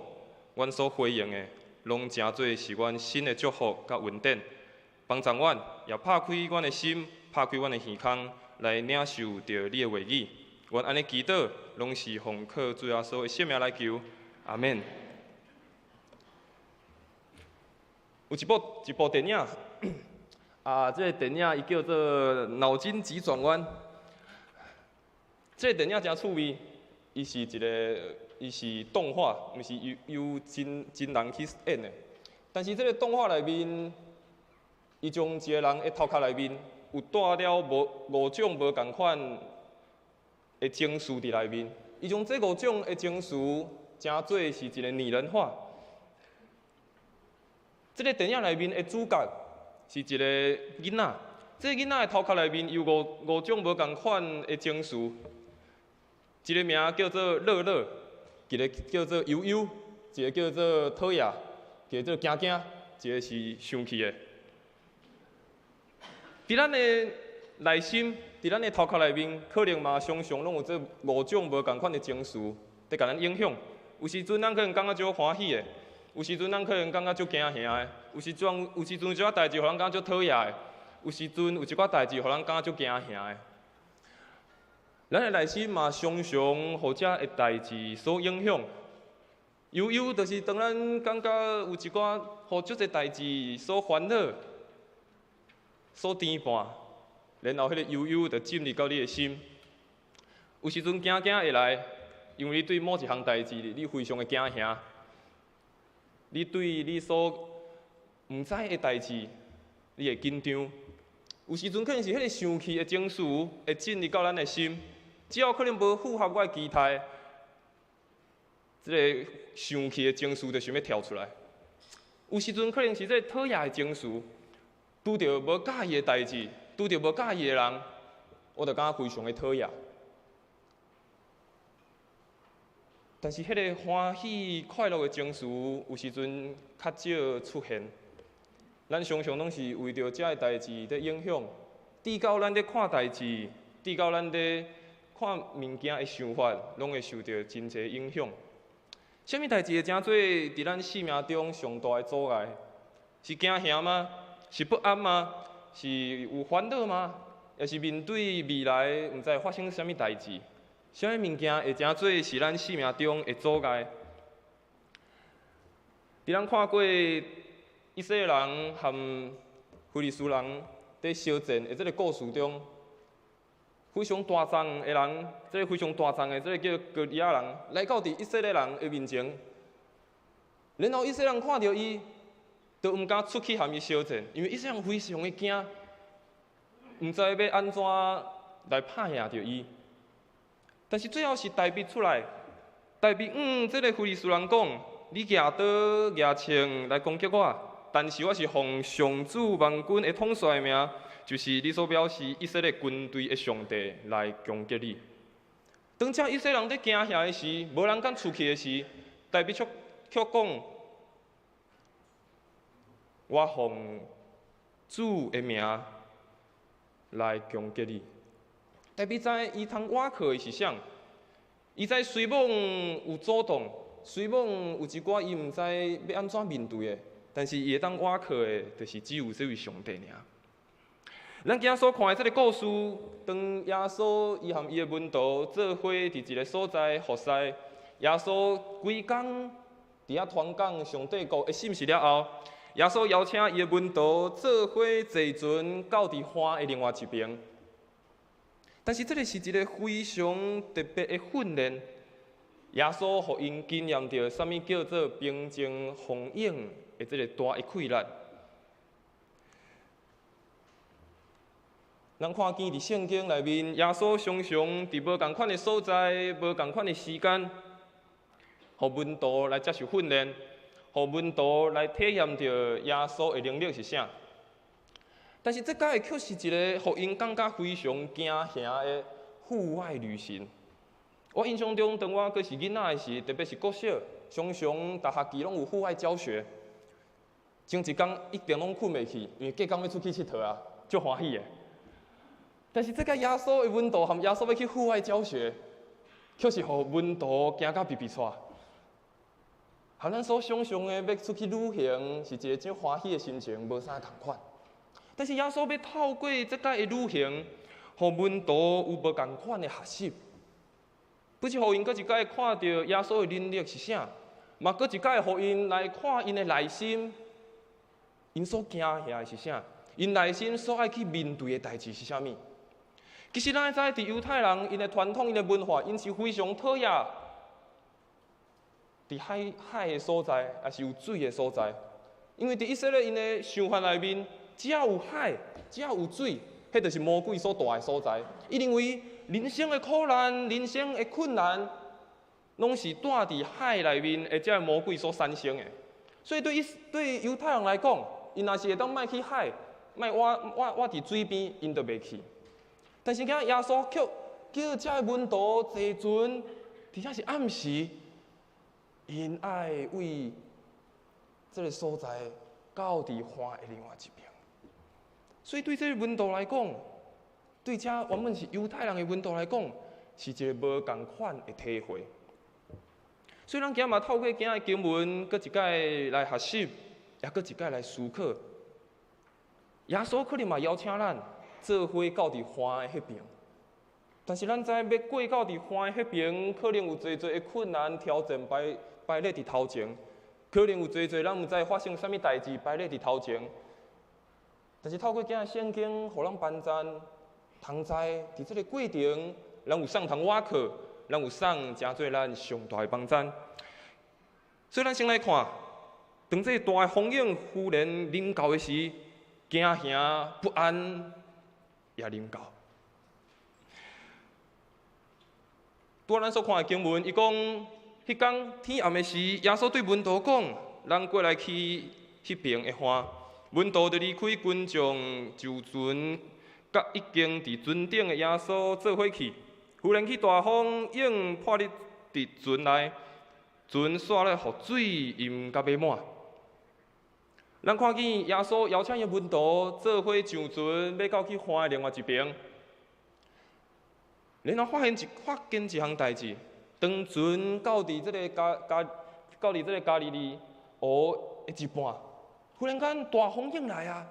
阮所回應的，攏成做是阮新的祝福佮恩典。幫助阮，也拍開阮的心，拍開阮的耳孔，來領受著你的話語。阮按呢祈禱，攏是奉靠主耶穌的聖名來求，阿們。有一部電影。啊，這个電影伊叫做《腦筋急轉彎》。這个電影誠趣味，伊是一个，伊是動畫，毋是由真真人去演的。但是這个動畫內面，伊將一个人的頭殼內面有帶了無五種無仝款的情緒佇內面，伊將這五種的情緒成做是一个擬人化。這个電影內面的主角是一个囡仔，這个囡仔的頭殼內面有五種無仝款的情緒，一个名叫做樂樂，一个叫做憂憂，一个叫做討厭，一个叫做驚驚，一个是生氣的。佇咱的內心，佇咱的頭殼內面，可能嘛常常攏有這五種無仝款的情緒，佇共咱影響。有時陣咱可能感覺足歡喜的。有時陣咱可能感覺足驚嚇的，有時陣有一寡代誌予咱感覺足討厭的，有時陣有一寡代誌予咱感覺足驚嚇的。咱的內心嘛常常予這个代誌所影響。憂憂就是當咱感覺有一寡予足濟代誌所煩惱、所牽絆，然後彼个憂憂就進入到你的心。有時陣驚驚會來，因為你對某一項代誌你非常的驚嚇。你對你所毋知的代誌，你會緊張。有時陣可能是彼个生氣的情緒會進入到咱的心，只要可能無符合我的期待，這个生氣的情緒就想欲跳出來。有時陣可能是這个討厭的情緒，拄著無佮意的代誌，拄著無佮意的人，我就感覺非常的討厭。但是，彼个歡喜快樂的情緒，有時陣較少出現。咱常常攏是為著這个代誌佇影響，直到咱佇看代誌，直到咱咧看物件的想法，攏會受著真濟影響。啥物代誌會成做佇咱生命中上大的阻礙？是驚嚇嗎？是不安嗎？是有煩惱嗎？抑是面對未來毋知會發生啥物代誌？啥物物件會成做是咱生命中的阻礙？佇咱看過以色列人和非利士人佇相戰的這个故事中，非常大眾的人，這个非常大眾的這个叫歌利亞人，來到佇以色列人的面前，然後以色列人看著伊，就毋敢出去和伊相戰，因為以色列人非常的驚，毋知欲按怎來拍贏著伊。但是最後是大衛出來，大衛向這个非利士人講：你舉刀舉槍來攻擊我，但是我是奉上主萬軍的統帥的名，就是你所藐視以色列軍隊的上帝來攻擊你。當這以色列人佇驚嚇的時，無人敢出去的時，大衛卻卻講：我奉主的名來攻擊你。大衛知伊通倚靠的是啥？伊知雖罔有阻擋，雖罔有一寡伊毋知欲按怎面對的，但是伊會當倚靠的，就是只有這位上帝爾。咱今仔所看的這个故事，當耶穌伊和伊的門徒做伙佇一个所在服侍，耶穌規工佇遐傳講上帝國的信息了後，耶穌邀請伊的門徒做伙坐船到佇岸的另外一爿。但是這个是一个非常特別的訓練，耶穌予𪜶經驗著啥物叫做平靜風湧的這个大的氣力。咱看見佇聖經內面，耶穌常常佇無仝款的所在、無仝款的時間，予門徒來接受訓練，予門徒來體驗著耶穌的能力是啥。但是這擺卻是一个予𪜶感覺非常驚嚇的戶外旅行。我印象中，當我閣是囡仔的時，特別是國小，常常逐學期攏有戶外教學。前一工一定攏睏袂去，因為隔工欲出去𨑨迌啊，足歡喜的。但是這擺耶穌的門徒和耶穌欲去戶外教學，卻是予門徒驚甲鼻鼻掣。和咱所想像的欲出去旅行，是一个真歡喜的心情，無啥仝款。但是耶穌欲透過這擺的旅行，予門徒有無仝款的學習，不只予𪜶閣一擺看著耶穌的能力是啥，嘛閣一擺予𪜶來看𪜶的內心，𪜶所驚嚇的是啥？𪜶內心所愛去面對的代誌是啥物？其實咱會知，佇猶太人𪜶的傳統、𪜶的文化，𪜶是非常討厭佇海海的所在，抑是有水的所在，因為佇以色列𪜶的想法內面，只要有海，只要有水，彼就是魔鬼所蹛的所在。伊認為人生的苦難、人生的困難，攏是蹛佇海內面，或者魔鬼所產生的。所以對對猶太人來講，𪜶若是會當莫去海，莫倚倚倚佇水邊，𪜶就袂去。但是今耶穌卻叫這个門徒坐船，佇遮是暗示，𪜶愛為這个所在到佇岸的另外一爿。所以對這个門徒來講，對這原本是猶太人的門徒來講，是一个無仝款的體會。所以咱今仔嘛透過今仔的經文，閣一擺來學習，也閣一擺來思考。耶穌可能嘛邀請咱做伙到佇岸的彼爿，但是咱知欲過到佇岸的彼爿，可能有濟濟的困難挑戰擺擺咧佇頭前，可能有濟濟咱毋知發生啥物代誌擺咧佇頭前。但是透過今仔聖經，予咱幫贊，通知佇這个過程，咱有啥通倚靠，咱有啥成做咱上大的幫贊。所以咱先來看，當這个大的風湧忽然臨到的時，驚嚇不安也臨到。拄仔咱所看的經文，伊講，彼工天暗的時，耶穌對門徒講：咱過來去彼爿的岸。門徒就離開群眾，上船，佮已經佇船頂的耶穌做伙去。忽然起大風湧破入佇船內，船煞咧予水淹甲欲滿。咱看見耶穌邀請伊門徒做伙上船，欲到去岸的另外一爿。然後發現一項代誌，當船到佇這个加加到佇這个加利利湖的一半，忽然間大風湧來啊！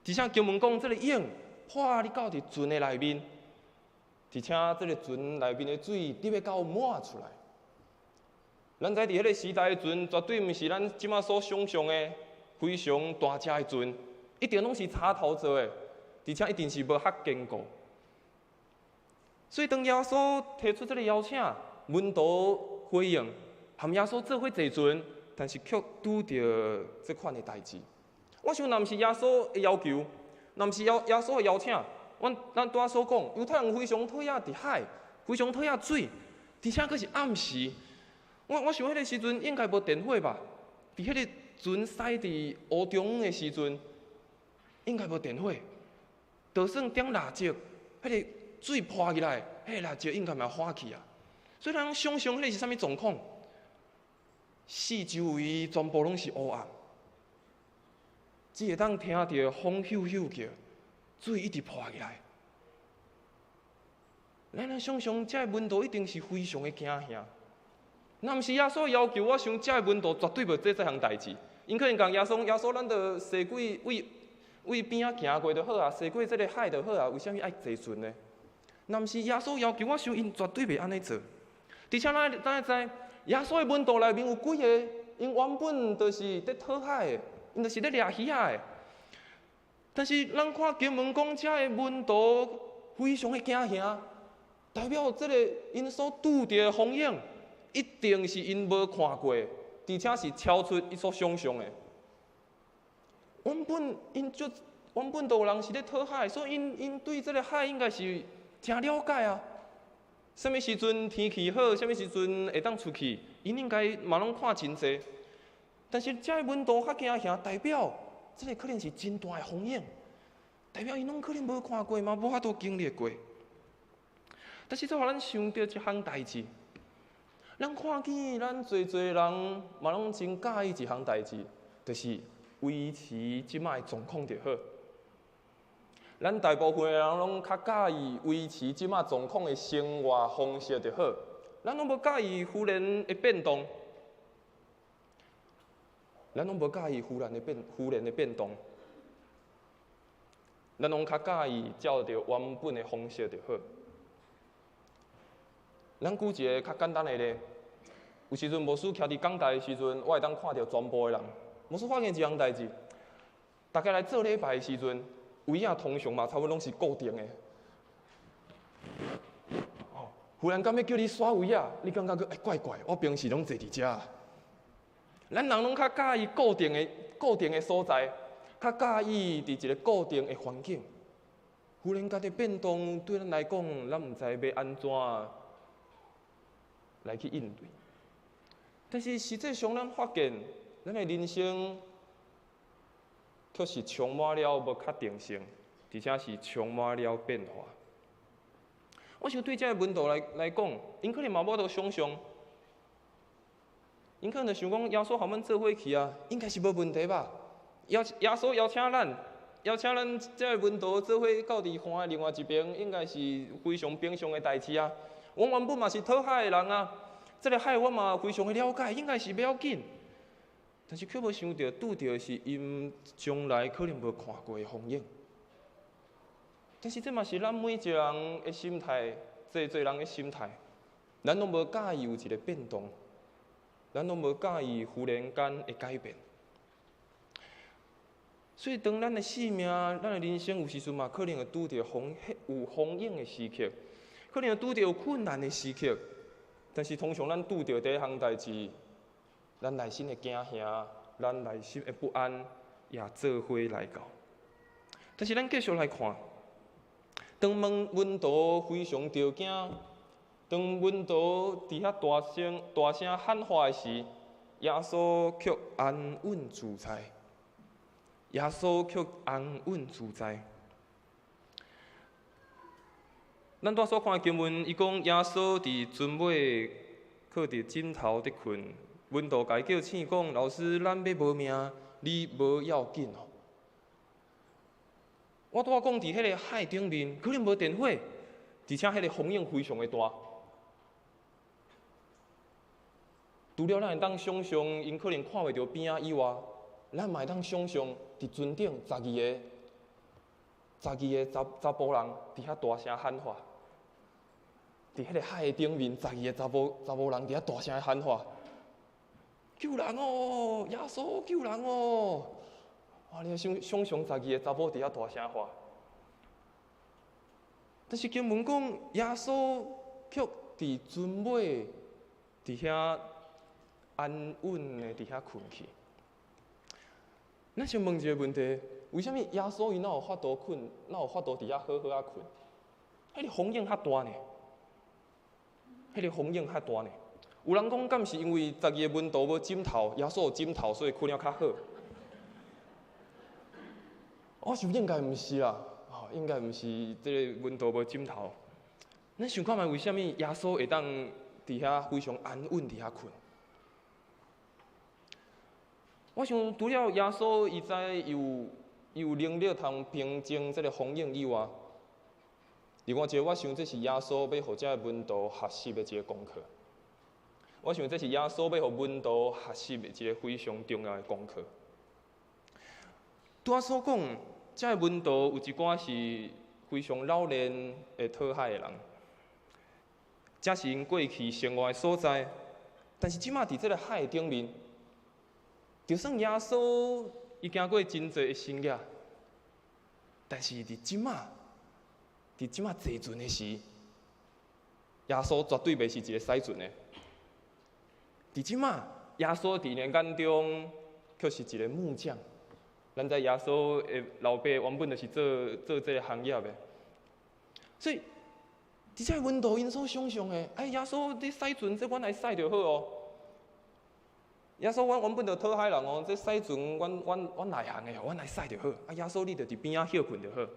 而且經文講，這个湧破入到佇船的內面，而且這个船內面的水得欲到滿出來。咱知佇彼个時代的船，絕對毋是咱這馬所想像的非常大隻的船，一定攏是柴頭做的，而且一定是無較堅固。所以當耶穌提出這个邀請，門徒回應，和耶穌做伙坐船，但是卻拄著這款的代誌。我想，若毋是耶穌的要求，若毋是耶穌的邀請，阮咱拄仔所講，猶太人非常討厭佇海，非常討厭水，而且閣是暗時。我想彼个時陣應該無電火吧？佇彼个船駛佇湖中的時陣，應該無電火，就算點蠟燭，彼個水潑起來，彼個蠟燭應該嘛火去啊。所以咱想像彼個是啥物狀況？四周圍全部攏是烏暗，只會當聽著風咻咻叫，水一直潑起來。咱來想像，這个門徒一定是非常的驚嚇。若毋是耶穌要求，我想這个門徒絕對袂做這項代誌。𪜶可能共耶穌，耶穌，咱就駛過為為邊仔行過就好啊，駛過這个海就好啊，為啥物愛坐船呢？若毋是耶穌要求，我想𪜶絕對袂按呢做。而且咱會知，耶穌的門徒內面有幾个，𪜶原本就是佇討海的，𪜶就是咧掠魚仔的。但是咱看經文講，這个門徒非常的驚嚇，代表這个𪜶所拄著的風湧，一定是𪜶無看過，而且是超出伊所想像的。原本𪜶就原本都有人是咧討海，所以𪜶對這个海應該是誠了解啊。啥物時陣天氣好，啥物時陣會當出去，𪜶應該嘛攏看真濟。但是這个門徒較驚嚇，代表這个可能是真大的風湧，代表𪜶攏可能無看過嘛，無法度經歷過。但是這予咱想著一項代誌，咱看見咱濟濟人嘛攏真佮意一項代誌，就是維持這擺的狀況就好。咱大部分的人攏較佮意維持這擺狀況的生活方式就好，咱攏無佮意忽然的變動，咱攏無佮意忽然的變動，咱攏較佮意照著原本的方式就好。咱舉一個較簡單的例，有時陣牧師徛佇講台的時陣，我會當看著全部的人。牧師發現一項代誌，大家來做禮拜的時陣，位仔通常嘛差不多攏是固定的。哦，忽然間欲叫你徙位仔，你感覺閣欸怪怪，我平時攏坐佇遮。咱人攏較佮意固定的所在，較佮意佇一个固定的環境。忽然間的變動對咱來講，咱毋知欲按怎來去應對。但是實際上，咱發現，咱的人生卻是充滿了無確定性，而且是充滿了變化。我想對這个門徒來講，𪜶可能嘛無法度想像，𪜶可能就想講，耶穌予阮做伙去啊，應該是無問題吧？耶穌邀請咱這个門徒做伙到佇岸的另外一邊，應該是非常平常的代誌啊。阮原本嘛是討海的人啊，這个海我嘛非常的了解，應該是袂要緊。但是卻無想著拄著的是𪜶從來可能無看過的風湧。但是這嘛是咱每一個人的心態，濟濟人的心態，咱攏無佮意有一个變動，咱攏無佮意忽然間的改變。所以當咱的生命、咱的人生有時陣嘛，可能會拄著有風湧的時刻，可能會拄著有困難的時刻。但是通常咱拄著第一項代誌，咱內心的驚嚇，咱內心的不安，也做伙來到。但是咱繼續來看，當門徒非常著驚，當門徒佇遐大聲喊話的時，耶穌卻安穩自在。耶穌卻安穩自在。咱拄仔所看的經文，伊講耶穌佇船尾，靠佇枕頭佇睏，門徒共伊叫醒講：老師，咱欲無命，你無要緊哦。我拄仔講佇彼个海頂面，可能無電火，而而且彼个风涌非常的大。除了咱会当想象，𪜶可能看袂著边仔以外，咱嘛会当想象，伫船顶十二个、十二个查查埔人伫遐大声喊话，伫彼个海的顶面，十二个查埔查埔人伫遐大声喊话：救人哦！耶稣救人哦！哇！你想想象十二个查某伫遐大声喊，但是经文讲，耶稣却伫船尾，伫遐安稳的伫遐睏去。咱先问一个问题：为啥物耶稣伊哪有法度睏？哪有法度伫遐好好仔睏？彼个风涌较大呢？彼个风涌较大呢？有人讲，敢是因为十二个门徒无枕头，耶稣有枕头，所以睏了较好。我想应该毋是啦，吼，应该毋是这个门徒无枕头。咱想看觅为啥物耶稣会当伫遐非常安稳伫遐睏？我想除了耶稣伊知伊有伊有能力通平静这个风涌以外，另外一个我想这是耶稣欲予这个门徒学习的一个功课。我想这是耶稣欲予门徒学习的一个非常重要的功课。拄仔所讲，这个门徒有一寡是非常老练会讨海的人，这是𪜶过去生活的所在。但是这马伫这个海顶面，就算耶稣伊行过真济的神迹，但是伫这马，伫这马坐船的时，耶稣绝对袂是一个驶船的。伫这马，耶稣伫𪜶眼中却是一个木匠。咱知耶稣的老爸原本就是做做这个行业的，所以伫这个门徒𪜶所想象的，哎，耶稣你驶船，这阮来驶就好哦。耶稣，阮原本就讨海人哦，这驶船，阮阮阮内行的，阮来驶就好。啊，耶稣你就伫边仔歇睏就好。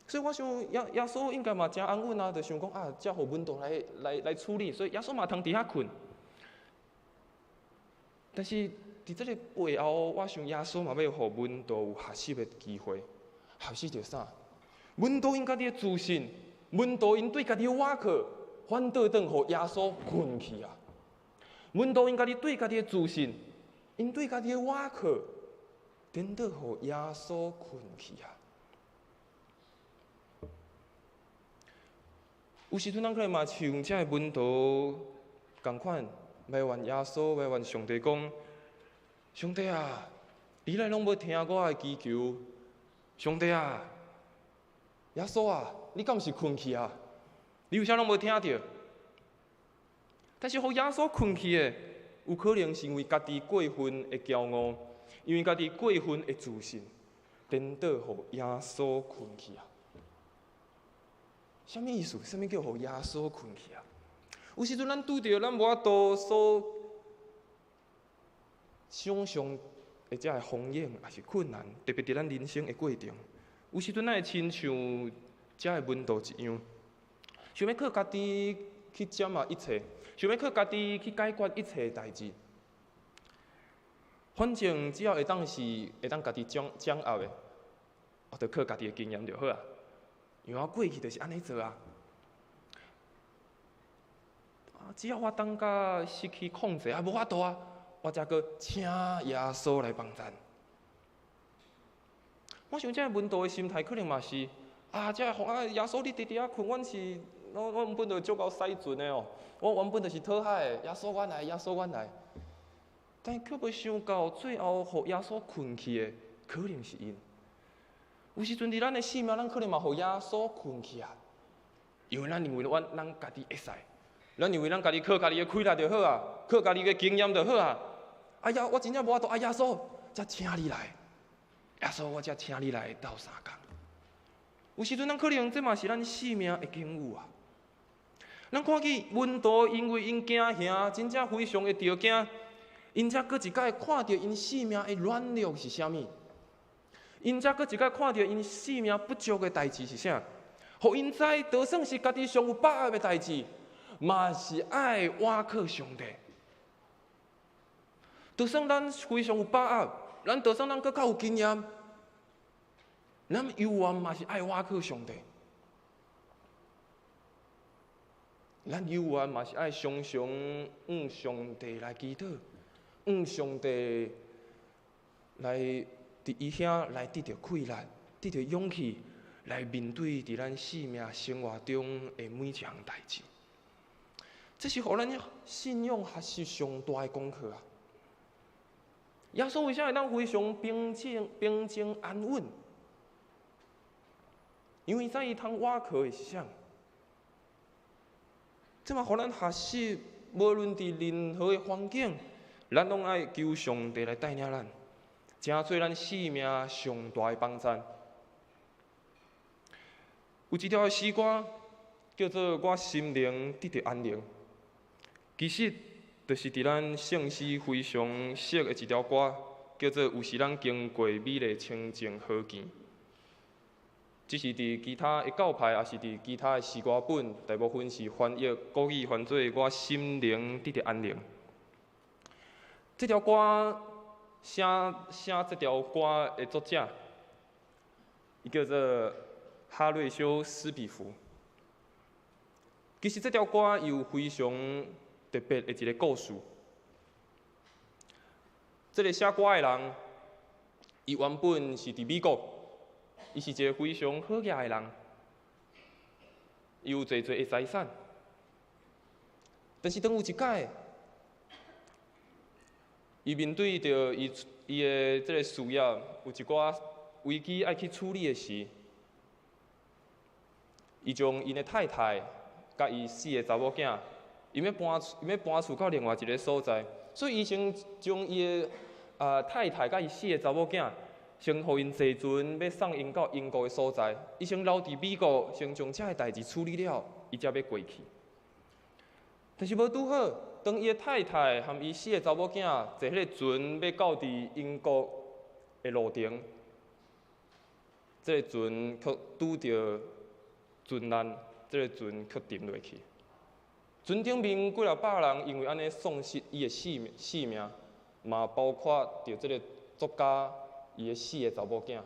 所以我想，耶耶稣应该嘛诚安稳啊，就想讲啊，这予门徒来来来处理，所以耶稣嘛通伫遐睏。但是伫这个背后，我想耶稣嘛欲予门徒有学习的机会，学习著啥？门徒𪜶家己的自信，门徒𪜶对家己的倚靠，反倒转予耶稣睏去啊！门徒𪜶家己对家己的自信，𪜶对家己的倚靠，颠倒予耶稣睏去啊！有时阵咱可能嘛像这个门徒仝款，埋怨耶稣，埋怨上帝讲：上帝啊，你哪拢无听我的祈求？上帝啊，耶稣啊，你敢是睏去啊？你为啥拢无听著？但是予耶稣睏去的，有可能是因为家己过分的骄傲，因为家己过分的自信，颠倒予耶稣睏去啊！啥物意思？啥物叫予耶稣睏去啊？有时阵咱拄著咱无法度所想象的这个风险，抑是困难，特别伫咱人生的过程，有时阵咱会亲像这个门徒一样，想欲靠家己去掌握一切，想欲靠家己去解决一切代志。反正只要会当是会当家己掌掌握的，我就靠家己的经验就好啊。因为我过去就是按呢做啊。啊，只要我当甲失去控制啊，无法度啊，我才阁请耶稣来帮咱。我想这个门徒的心态可能嘛是啊，这个啊，耶稣你伫伫遐睏，阮是我我原本就足𠢕驶船的哦，我原本就是讨海的，耶稣阮来，耶稣阮来。但却袂想到最后予耶稣睏去的，可能是𪜶。有时阵伫咱的生命，咱可能嘛予耶稣睏去啊，因为咱认为阮咱家己会使，咱认为咱家己靠家己的气力就好啊，靠家己的经验就好啊。哎呀，我真正无法度，啊耶稣，才请你来，耶稣，我才请你来斗相共。有时阵咱可能这嘛是咱生命的境遇啊。咱看见门徒因为𪜶惊吓，真正非常的著惊，𪜶才阁一摆看著𪜶生命的软弱是啥物，𪜶才阁一摆看著𪜶生命不足的代志是啥，予𪜶知，就算是家己上有把握的代志，嘛是爱倚靠上帝。就算咱非常有把握，咱就算咱阁较有经验，咱犹原嘛是爱倚靠上帝。咱猶原嘛是愛常常向上帝來祈禱，向上帝來佇伊遐來得著氣力，得著勇氣來面對佇咱生命生活中的每一項代誌。這是予咱信仰學習上大的功課啊！耶穌為啥會當非常平靜、平靜安穩？因為知伊通倚靠的是啥？這嘛予咱學習，無論佇任何的環境，咱攏愛求上帝來帶領咱，成做咱生命上大的幫贊。有一條詩歌叫做《我心靈得著安寧》，其實就是佇咱聖詩非常熟的一條歌，叫做《有時咱經過美麗清靜河墘》。只是佇其他的教派，抑是佇其他的詩歌本，大部分是翻譯國語翻做《我心靈得著安寧》。這條歌寫寫這條歌的作者，伊叫做哈瑞修·斯比弗。其實這條歌有非常特別的一個故事。這個寫歌的人，伊原本是佇美國，伊是一個非常好額的人，伊有濟濟的財產。但是當有一擺，伊面對著伊伊的這個事業有一寡危機愛去處理的時，伊將𪜶的太太佮伊四个查某囝，伊欲搬厝到另外一个所在，所以伊先將伊的太太佮伊四个查某囝，先予𪜶坐船，欲送𪜶到英國的所在。伊先留佇美國，先將這个代誌處理了，伊才欲過去。但是無拄好，當伊的太太和伊四个查某囝坐彼个船欲到佇英國的路程，這个船卻拄著船難，這个船卻沉落去。船頂面幾若百人因為按呢喪失伊的性命，嘛包括著這个作家伊的四个查某囝。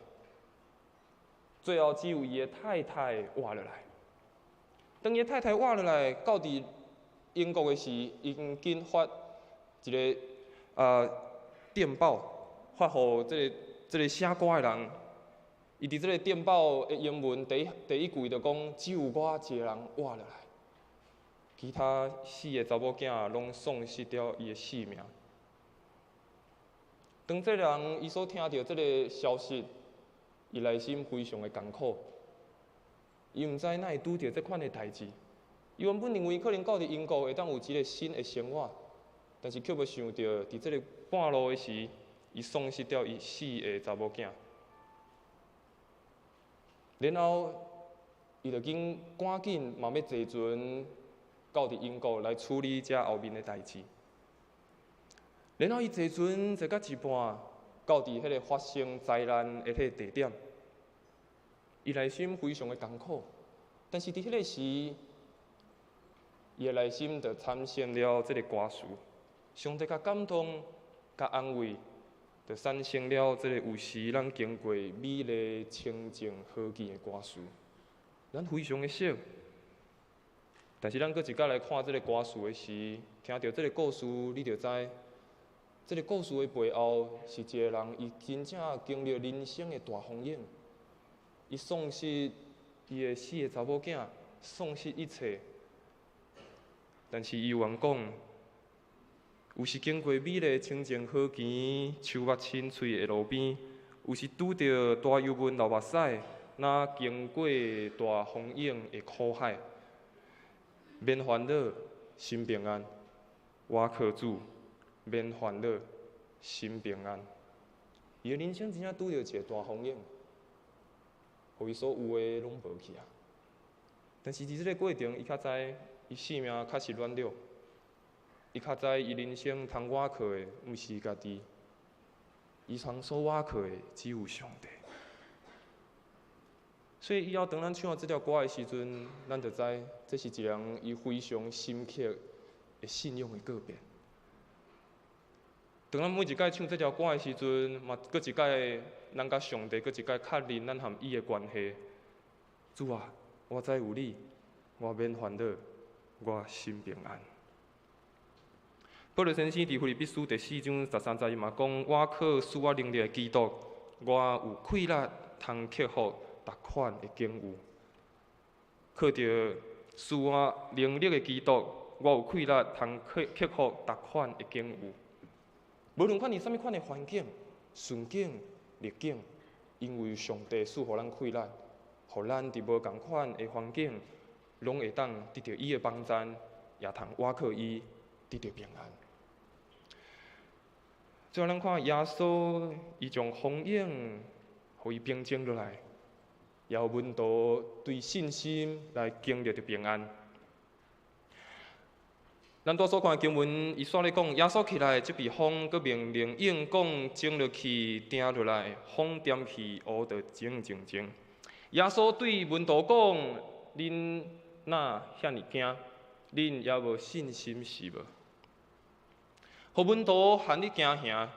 最後只有伊的太太活落來。當伊的太太活落來，到佇英國的時，伊緊發一个電報，發予這個寫歌的人。伊佇這個電報的英文第一句就講：只有我一個人活落來，其他四个查某囝攏喪失了伊的性命。當這個人伊所聽著這个消息，伊內心非常的艱苦。伊毋知哪會拄著這款的代誌。伊原本認為可能到佇英國會當有一个新的生活，但是卻無想著佇這个半路的時，伊喪失掉伊四个查某囝。然後，伊就緊趕緊嘛欲坐船到佇英國來處理這後面的代誌。然後伊坐船坐到一半，到佇彼个發生災難的彼个地點，伊內心非常的艱苦，但是佇彼个時，伊的內心就產生了這个歌詞，上帝共感動、共安慰，就產生了這個有時咱經過美麗清靜河墘的歌詞，咱非常的熟。但是咱閣一擺來看這个歌詞的時，聽著這个故事，你就知，這个故事的背後是一个人，伊真正經歷人生的大風湧，伊喪失伊的四个查某囝，喪失一切。但是伊有閒講，有時經過美麗清靜河墘，樹木青翠的路邊，有時拄著大油文流目屎，若經過大風湧的苦海，免煩惱，心平安，倚靠主，免煩惱，心平安。伊的人生真正拄著一个大風湧，予伊所有的攏無去啊！但是佇這个過程，伊較知伊性命確實軟弱，伊較知伊人生通倚靠的毋是家己，伊通所倚靠的只有上帝。所以以後當咱唱這條歌的時陣，咱就知這是一個人伊非常深刻的信仰的告白。當咱每一擺唱這條歌的時陣，嘛閣一擺咱佮上帝閣一擺確認咱和伊的關係。主啊，我知有你，我免煩惱。我心平安。保羅先生佇腓立比書第四章十三節伊嘛講：倚靠賜我能力的基督，我有氣力通克服逐款的境遇。靠著賜我能力的基督，我有氣力通克服逐款的境遇。無論看佇啥物款的環境、順境、逆境，因為上帝賜予咱氣力，予咱佇無仝款的環境，攏會當得著伊的幫贊，也通倚靠伊得著平安。最後，咱看耶穌，伊將風湧予伊平靜落來，也予門徒對信心來經歷著平安。咱拄所看的經文，伊煞咧講，耶穌起來，責備風，閣命令湧講靜落去，定落來，風恬去，烏就靜靜靜。耶穌對門徒講：恁哪遐爾驚？恁猶無信心是無？予門徒陷入驚嚇，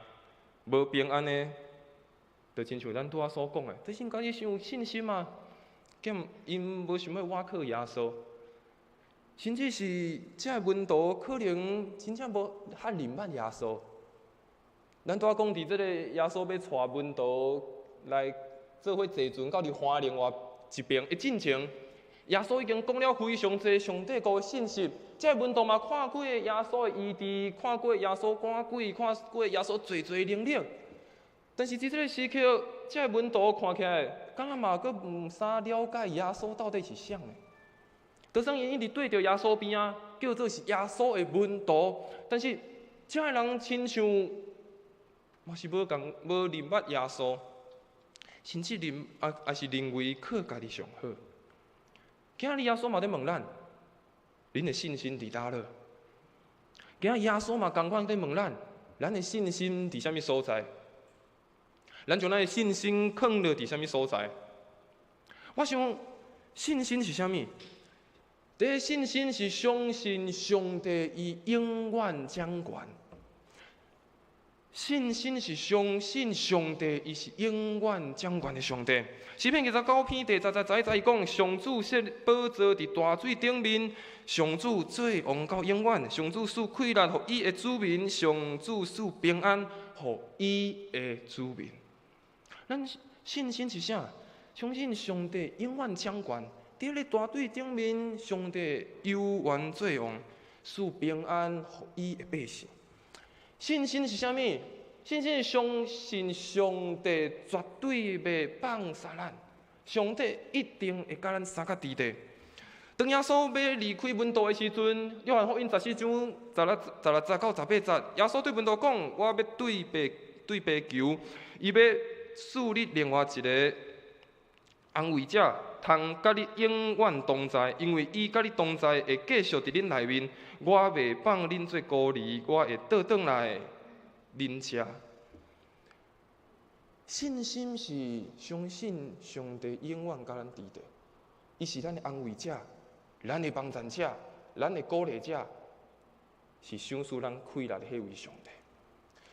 無平安的，就親像咱拄仔所講的，這是家己傷有信心啊，兼𪜶無想欲倚靠耶穌。甚至是這个門徒可能真正無較認捌耶穌。咱拄仔講佇這个耶穌欲帶門徒來做伙坐船到佇岸另外一爿的進前，耶穌已經講了非常濟上帝國的信息。這个門徒嘛看過耶穌的醫治，看過耶穌趕鬼，看過耶穌濟濟能力。但是佇這个時刻，這个門徒看起來，敢若嘛閣毋啥了解耶穌到底是啥呢？就算𪜶一直綴著耶穌邊仔，叫做是耶穌的門徒，但是這个人親像嘛是無仝無認捌耶穌，甚至認也也是認為靠家己上好。今仔日耶穌嘛佇問咱，恁的信心佇佗落？今仔耶穌嘛仝款佇問咱，咱的信心佇啥物所在？咱將咱的信心囥落佇啥物所在？我想信心是啥物？第一，信心是相信上帝伊永遠掌權。信心是相信上帝伊是永遠掌權的上帝。詩篇29篇第10節11節伊講：上主設寶座佇大水頂面，上主做王到永遠，上主賜氣力予伊的子民，上主賜平安予伊的子民。咱信心是啥？相信上帝永遠掌權。佇咧大水頂面，上帝猶原做王，賜平安予伊的百姓。信心是啥物？信心是相信上帝絕對袂放捒咱，上帝一定會佮咱相佮佇咧。當耶穌欲離開門徒的時陣，約翰福音14章16節到18節，耶穌對門徒講：我欲對爸求，伊欲賜你另外一个安慰者，通佮你永遠同在，因為伊佮你同在，會繼續佇恁內面。我袂放恁做孤兒，我會倒轉來恁遮。信心是相信上帝永遠佮咱佇咧，伊是咱的安慰者，咱的幫贊者，咱的鼓勵者，是賞賜咱氣力的彼位上帝。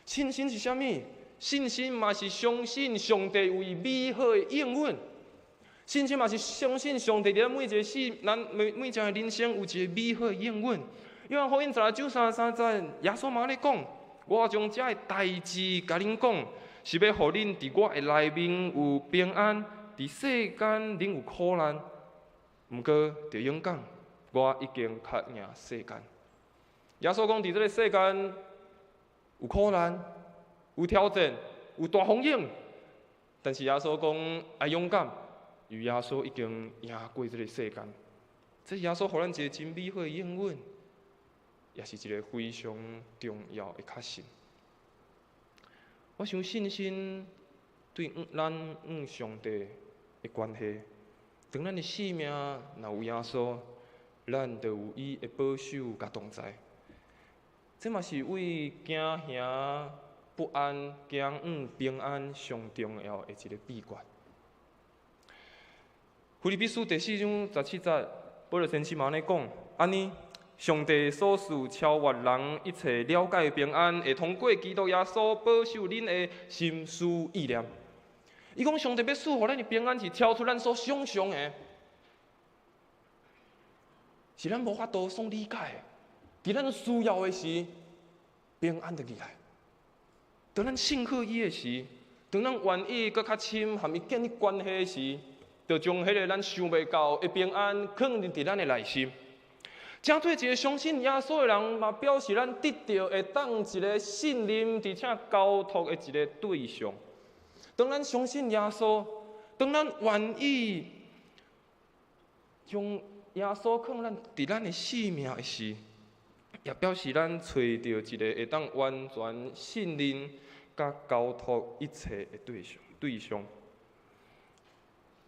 信心是啥物？信心嘛是相信上帝有伊美好的應允。信心嘛是相信上帝佇咱每一个世，咱每一個人生有一個美好的應允。約翰福音16章33節，耶穌嘛按呢講：我將這个代誌共恁講，是欲予恁佇我的內面有平安，佇世間恁有苦難。毋過著勇敢，我已經較贏世間。耶穌講佇這个世間有苦難、有挑戰、有大風湧，但是耶穌講愛勇敢。因為耶穌已經贏過這个世間，這是耶穌予咱一個真美好的應允，也是一個非常重要的確信。我想信心對咱與上帝的關係，當咱的生命若有耶穌，咱就有伊的保守佮同在。這嘛是為驚嚇不安、驚往平安上重要的一个秘訣。腓立比書第四章17節，保羅先生嘛按呢講：按呢，上帝所賜超越人一切了解的平安，會通過基督耶穌保守恁的心思意念。伊講上帝欲賜予咱的平安是超出咱所想象的。是咱無法度所理解的。佇咱需要的時，平安就入來。當咱信靠伊的時，當咱願意閣較深和伊建立關係時，就將彼個咱想袂到的平安，囥佇咱的內心。成做一個相信耶穌的人，嘛表示咱得著會當一個信任，而且交託的一個對象。當咱相信耶穌，當咱願意將耶穌囥咱佇咱的生命的時，也表示咱揣著一個會當完全信任佮交託一切的對象。對象，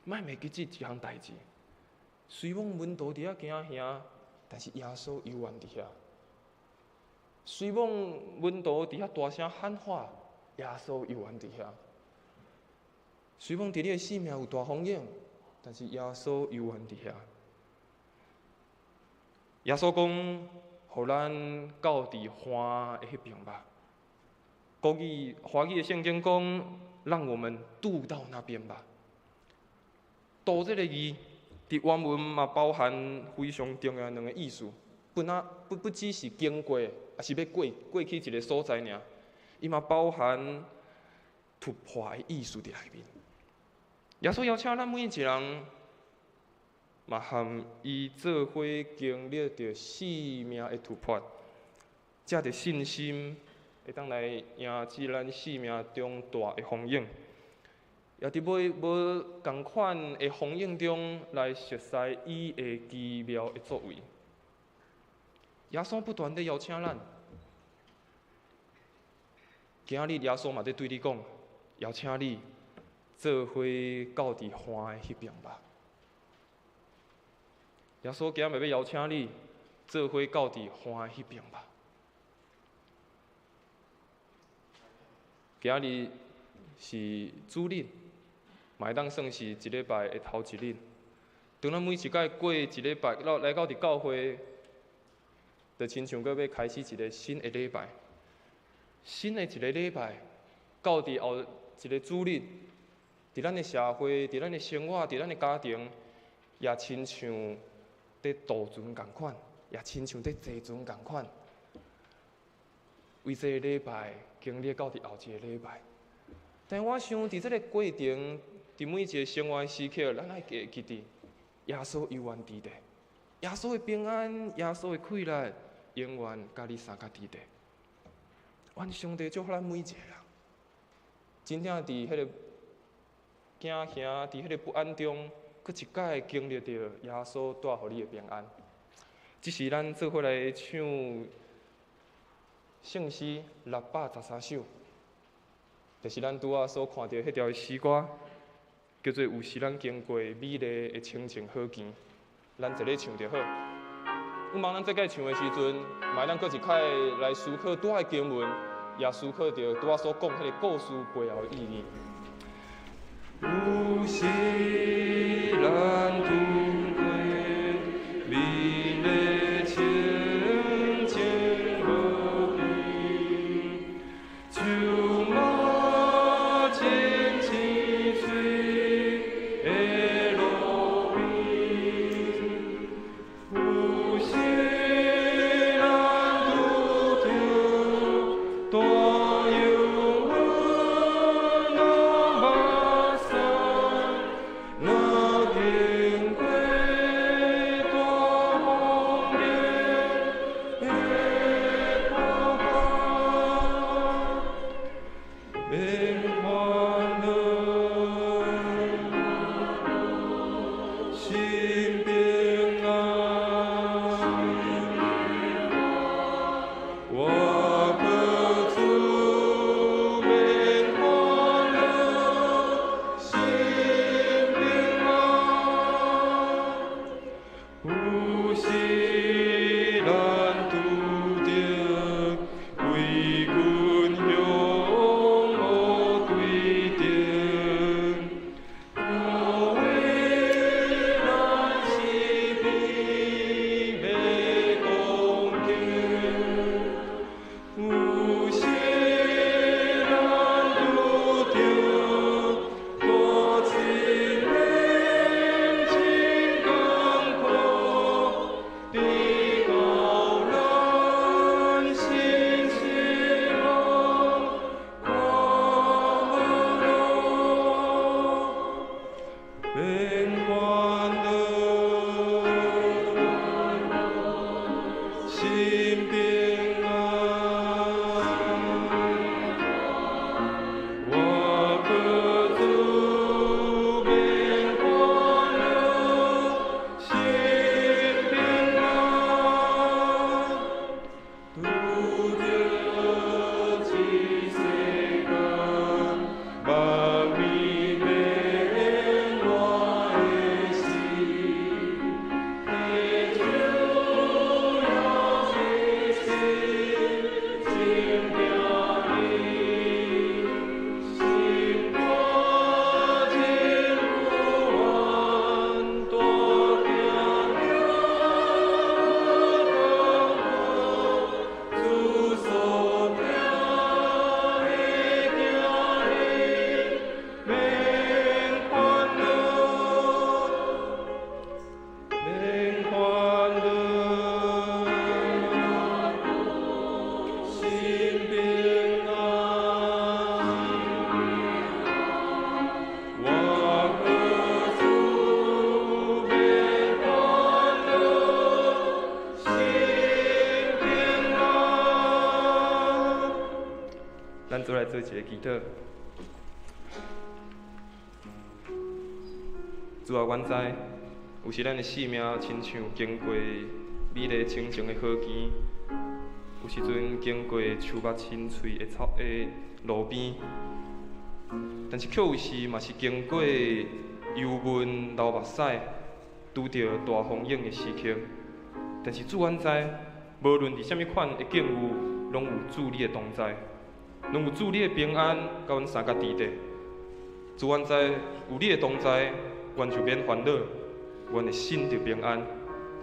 莫袂記這一項代誌。雖罔門徒佇遐驚嚇，但是耶穌猶原佇遐。雖罔門徒佇遐大聲喊話，耶穌猶原佇遐。雖罔佇你的生命有大風湧，但是耶穌猶原佇遐。耶穌講，予咱到佇岸的彼爿吧。國語、華語的聖經講，讓我們渡到那邊吧。渡這个字，佇原文嘛包含非常重要兩个意思。不那不不只是經過，抑是欲過過去一个所在爾，伊嘛包含突破的意思佇內面。耶穌邀請咱每一個人，嘛和伊做伙經歷著生命的突破，藉著信心，會當來迎接咱生命中大的風湧，也佇無無仝款的風湧中來熟悉伊的奇妙的作為。耶穌不斷地邀請咱，今仔日耶穌嘛佇對你講，邀請你做伙到佇岸的彼爿吧。耶穌今仔日欲邀請你做伙到佇岸的彼爿吧。今仔日是主日，嘛會當算是一禮拜的頭一日。當咱每一擺過一禮拜，來到佇教會，就親像閣欲開始一个新的禮拜，新的一个禮拜，到佇後一个主日，佇咱的社會，佇咱的生活，佇咱的家庭，也親像佇渡船仝款，也親像佇坐船仝款。為這个禮拜經歷到佇後一个禮拜，但我想佇這个過程，佇每一个生活的時刻，咱愛記記得耶穌猶原佇咧，耶穌的平安，耶穌的快樂，永遠佮你相佮佇咧。願上帝祝福咱每一個人，真正佇彼个驚嚇，佇彼个不安中，閣一擺經歷著耶穌帶予你的平安。這是咱做伙來唱聖詩613首，就是咱拄仔所看著彼條詩歌，叫做《有時咱經過美麗的清靜好墘》，咱坐咧唱就好。有望咱這擺唱的時陣，嘛會當閣一擺來思考拄仔的經文，也思考著拄仔所講彼個故事背後的意義。有時咱渡過美麗清靜好墘，樹木真青翠的路邊，有時咱拄著大油溫的目屎，若經過大風湧的波波，免煩惱，心平安。我靠主免煩惱，心平安。有時咱拄著危軍向烏隊，做一个祈禱。主啊，阮知有時咱的生命親像經過美麗清靜的河墘，有時陣經過樹木青翠的草的路邊，但是卻有時嘛是經過憂悶流目屎、拄著大風湧的時刻。但是主，阮知，無論佇啥物款的境遇，攏有主你的同在，攏有主你的平安，佮阮相佮佇咧。主，阮知有你的同在，阮就免煩惱，阮的心就平安。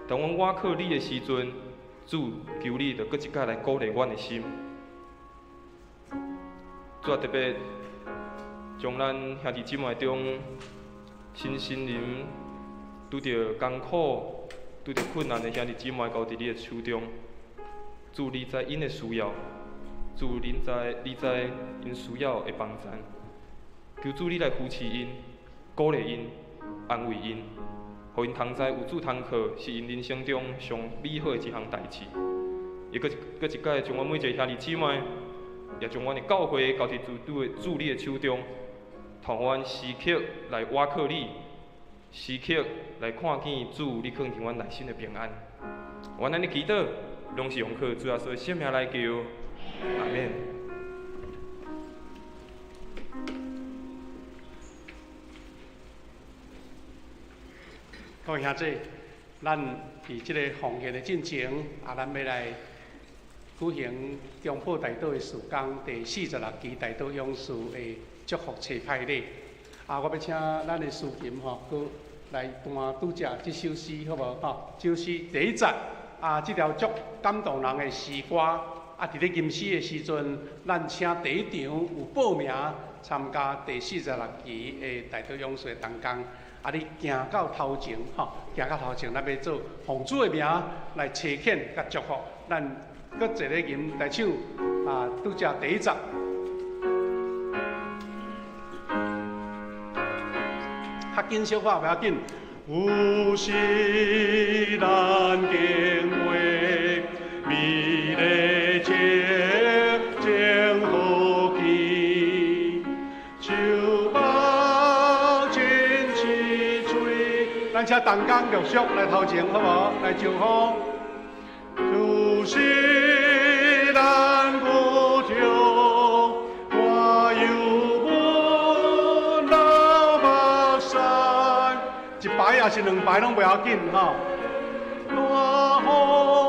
當阮倚靠你的時陣，主求你就閣一擺來鼓勵阮的心。主啊，特別將咱兄弟姊妹中身心靈拄著艱苦、拄著困難的兄弟姊妹交佇你的手中。主，你知𪜶的需要，主，恁知，你知𪜶需要的幫助。求主你來扶持𪜶、鼓勵𪜶、安慰𪜶，予𪜶通知有主通靠是𪜶人生中上美好的一項代誌。也閣一擺將阮每一个兄弟姊妹，也將阮的教會交佇主你的手中，予阮時刻來倚靠你，時刻來看見主你囥佇阮內心的平安。阮按呢祈禱，攏是用靠主耶穌的聖名來求，阿們。各位兄弟，咱佇這個奉獻的進前，啊，咱欲來舉行中保代禱的事工第46期代禱勇士的祝福齊派禮。啊，我欲請咱的司琴吼，閣來彈拄才這首詩，好無？吼，這首詩第一節啊，這條足感動人的詩歌。啊，佇咧吟詩的時陣，咱請第一場有報名參加第46期的代禱勇士的同工。啊！你行到頭前，吼，行到頭前，咱欲做奉主的名來差遣佮祝福。咱閣坐咧吟來唱啊，拄才第一節。較緊小可，袂要緊。有時咱經過美麗清靜河墘，樹木真青翠。咱請同工陸續來頭前，好無？來祝福。有時咱遇著大憂悶流目屎，一排也是兩排攏袂要緊吼。大風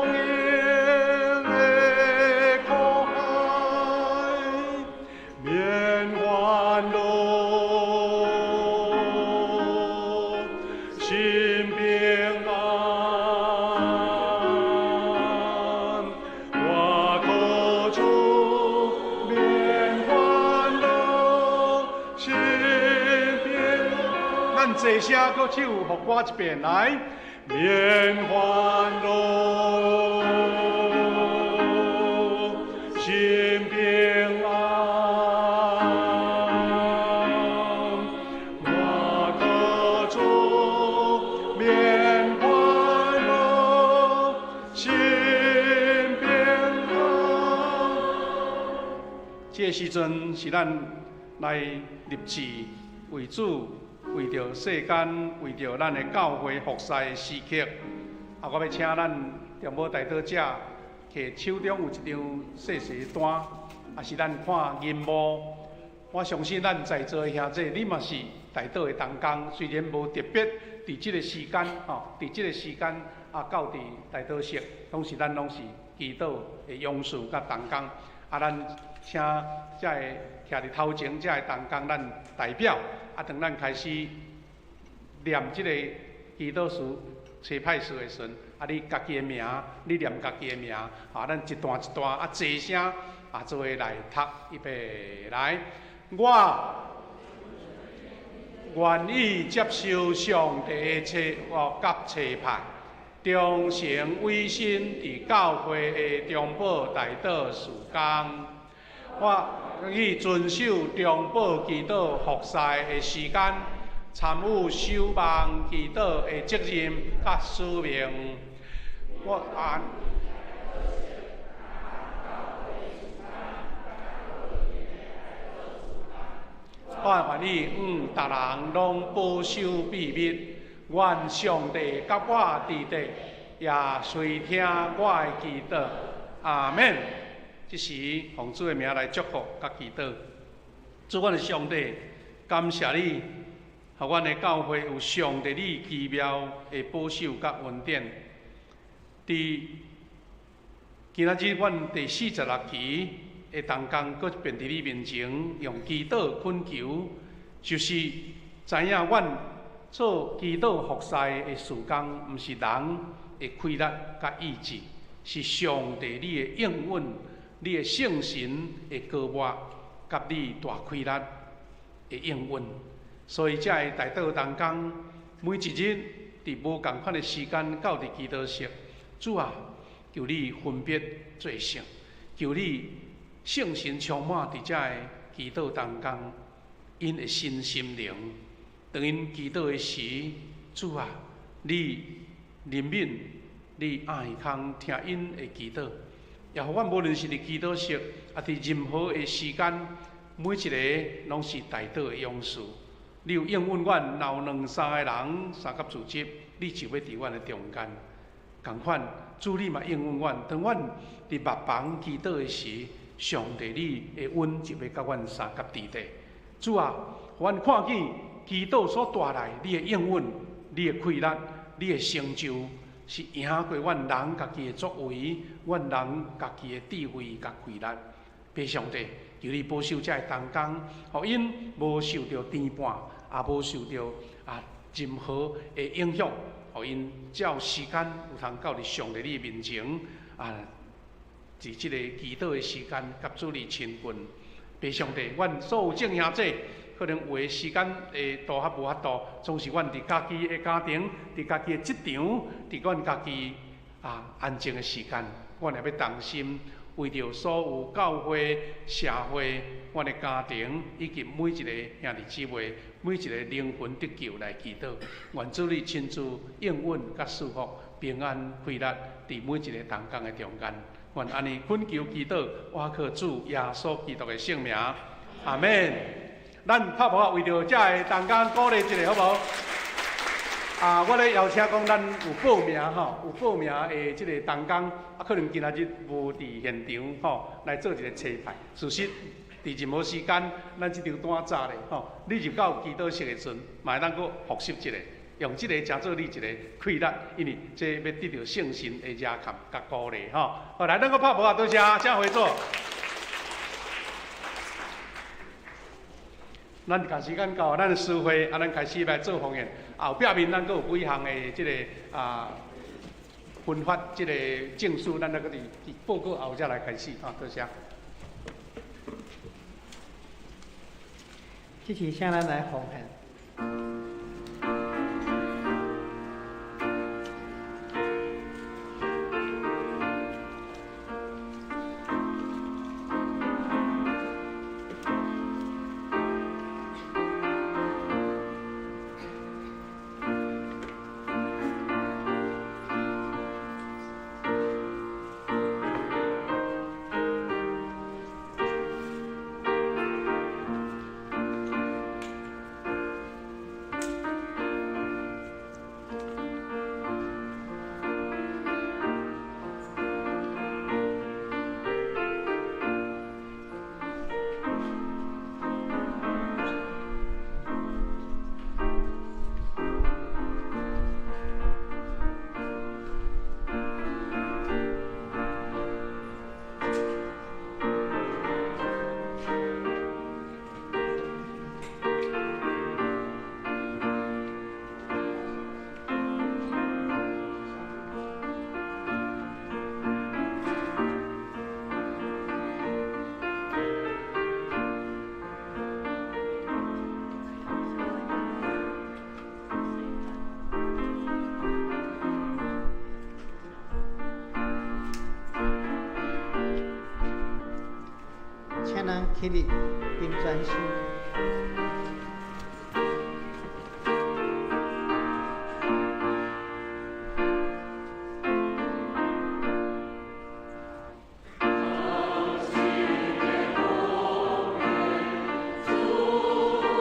湧的苦海，免煩惱，心平安。我靠主免煩惱，心平安。咱齊聲閣唱副歌一遍來。免煩惱，心平安。我靠主免煩惱，心平安。這個時陣是咱來立志為主、為著世間、為著咱的教會服侍的時刻。啊，我欲請咱中保代禱者摕手中有一張細細單，啊是咱看銀幕。我相信咱在座的兄弟，你嘛是代禱的同工，雖然無特別佇這個時間，吼，佇這個時間啊，到佇代禱室，攏是咱攏是祈禱的勇士佮同工。啊，咱請遮个徛佇頭前遮个同工，咱代表。啊，當咱開始念這個祈禱詞、齊派詞的時陣，啊，你家己的名，你念家己的名，啊，咱一段一段啊，齊聲啊，做伙來讀，預備來。我願意接受上帝的差佮差派，忠誠委身佇教會的中保代禱事工。我願意遵守中保祈禱服侍的時間，參與守望祈禱的責任佮使命。我按。我愿意逐人拢保守秘密。愿上帝佮我伫地，也垂听我的祈祷。阿们。这时，奉主的名来祝福佮祈祷。主，阮的上帝，感谢你，予阮的教会有上帝你奇妙的保守佮恩典。伫今仔日，阮第46期的同工，阁一遍伫你面前用祈祷恳求，就是知影阮做祈祷服侍的事工，毋是人的气力佮意志，是上帝你的应允，你的圣神的膏抹，佮你大气力的应允。所以才会代祷同工，每一日伫无仝款的时间，到伫祈祷室，主啊，求你分别做圣，求你圣神充满伫遮个祈祷同工，𪜶的身心灵。当𪜶祈祷的时，主啊，你怜悯，你爱康听𪜶的祈祷，也予阮无论是伫祈祷室，抑伫任何的时间，每一个拢是代祷的勇士。你有应允阮，若有两三个人相佮聚集，你就欲伫阮的中间。仝款，主你嘛应允阮，当阮伫密房祈祷的时，上帝你的恩就欲佮阮相佮伫地。主啊，予阮看见祈祷所带来你的应允、你的气力、你的成就，是赢过阮人家己的作为，阮人家己的智慧佮气力。父上帝，求你保守这个同工，予𪜶无受著牵绊，也无受著任何的影响，予𪜶照时间有通到伫上帝你的面前伫这个祈祷的时间，佮主你亲近。父上帝，阮所有众兄弟，可能有的时间会度较无法度，总是阮伫家己的家庭，伫家己的职场，伫阮家己安静的时间，阮也欲同心为著所有教会、社会、阮的家庭，以及每一个兄弟姊妹、每一个灵魂得救来祈祷。愿主你亲自应允佮赐福平安快乐，伫每一个同工的中间。愿按呢恳求祈祷，我靠主耶稣基督的圣名，阿们。咱拍噗仔为著这个同工鼓励一下，好无？我咧邀请讲，咱有报名吼，有报名的这个同工，可能今仔日无伫现场吼，来做一个车牌。事实，伫任何时间，咱这张单早咧吼，你入到祈祷室的时阵，嘛会当阁复习一下，用这个成做你一个气力，因为这欲得著圣神的加强佮鼓励吼。好，来，咱阁拍噗仔，多谢，请回座。咱共时间到，咱的诗会，咱开始来做奉献。后壁面咱阁有几项的这个分发这个证书，咱来阁伫报告后才来开始啊，多谢。这次请咱来奉献。咱起立并专心。主。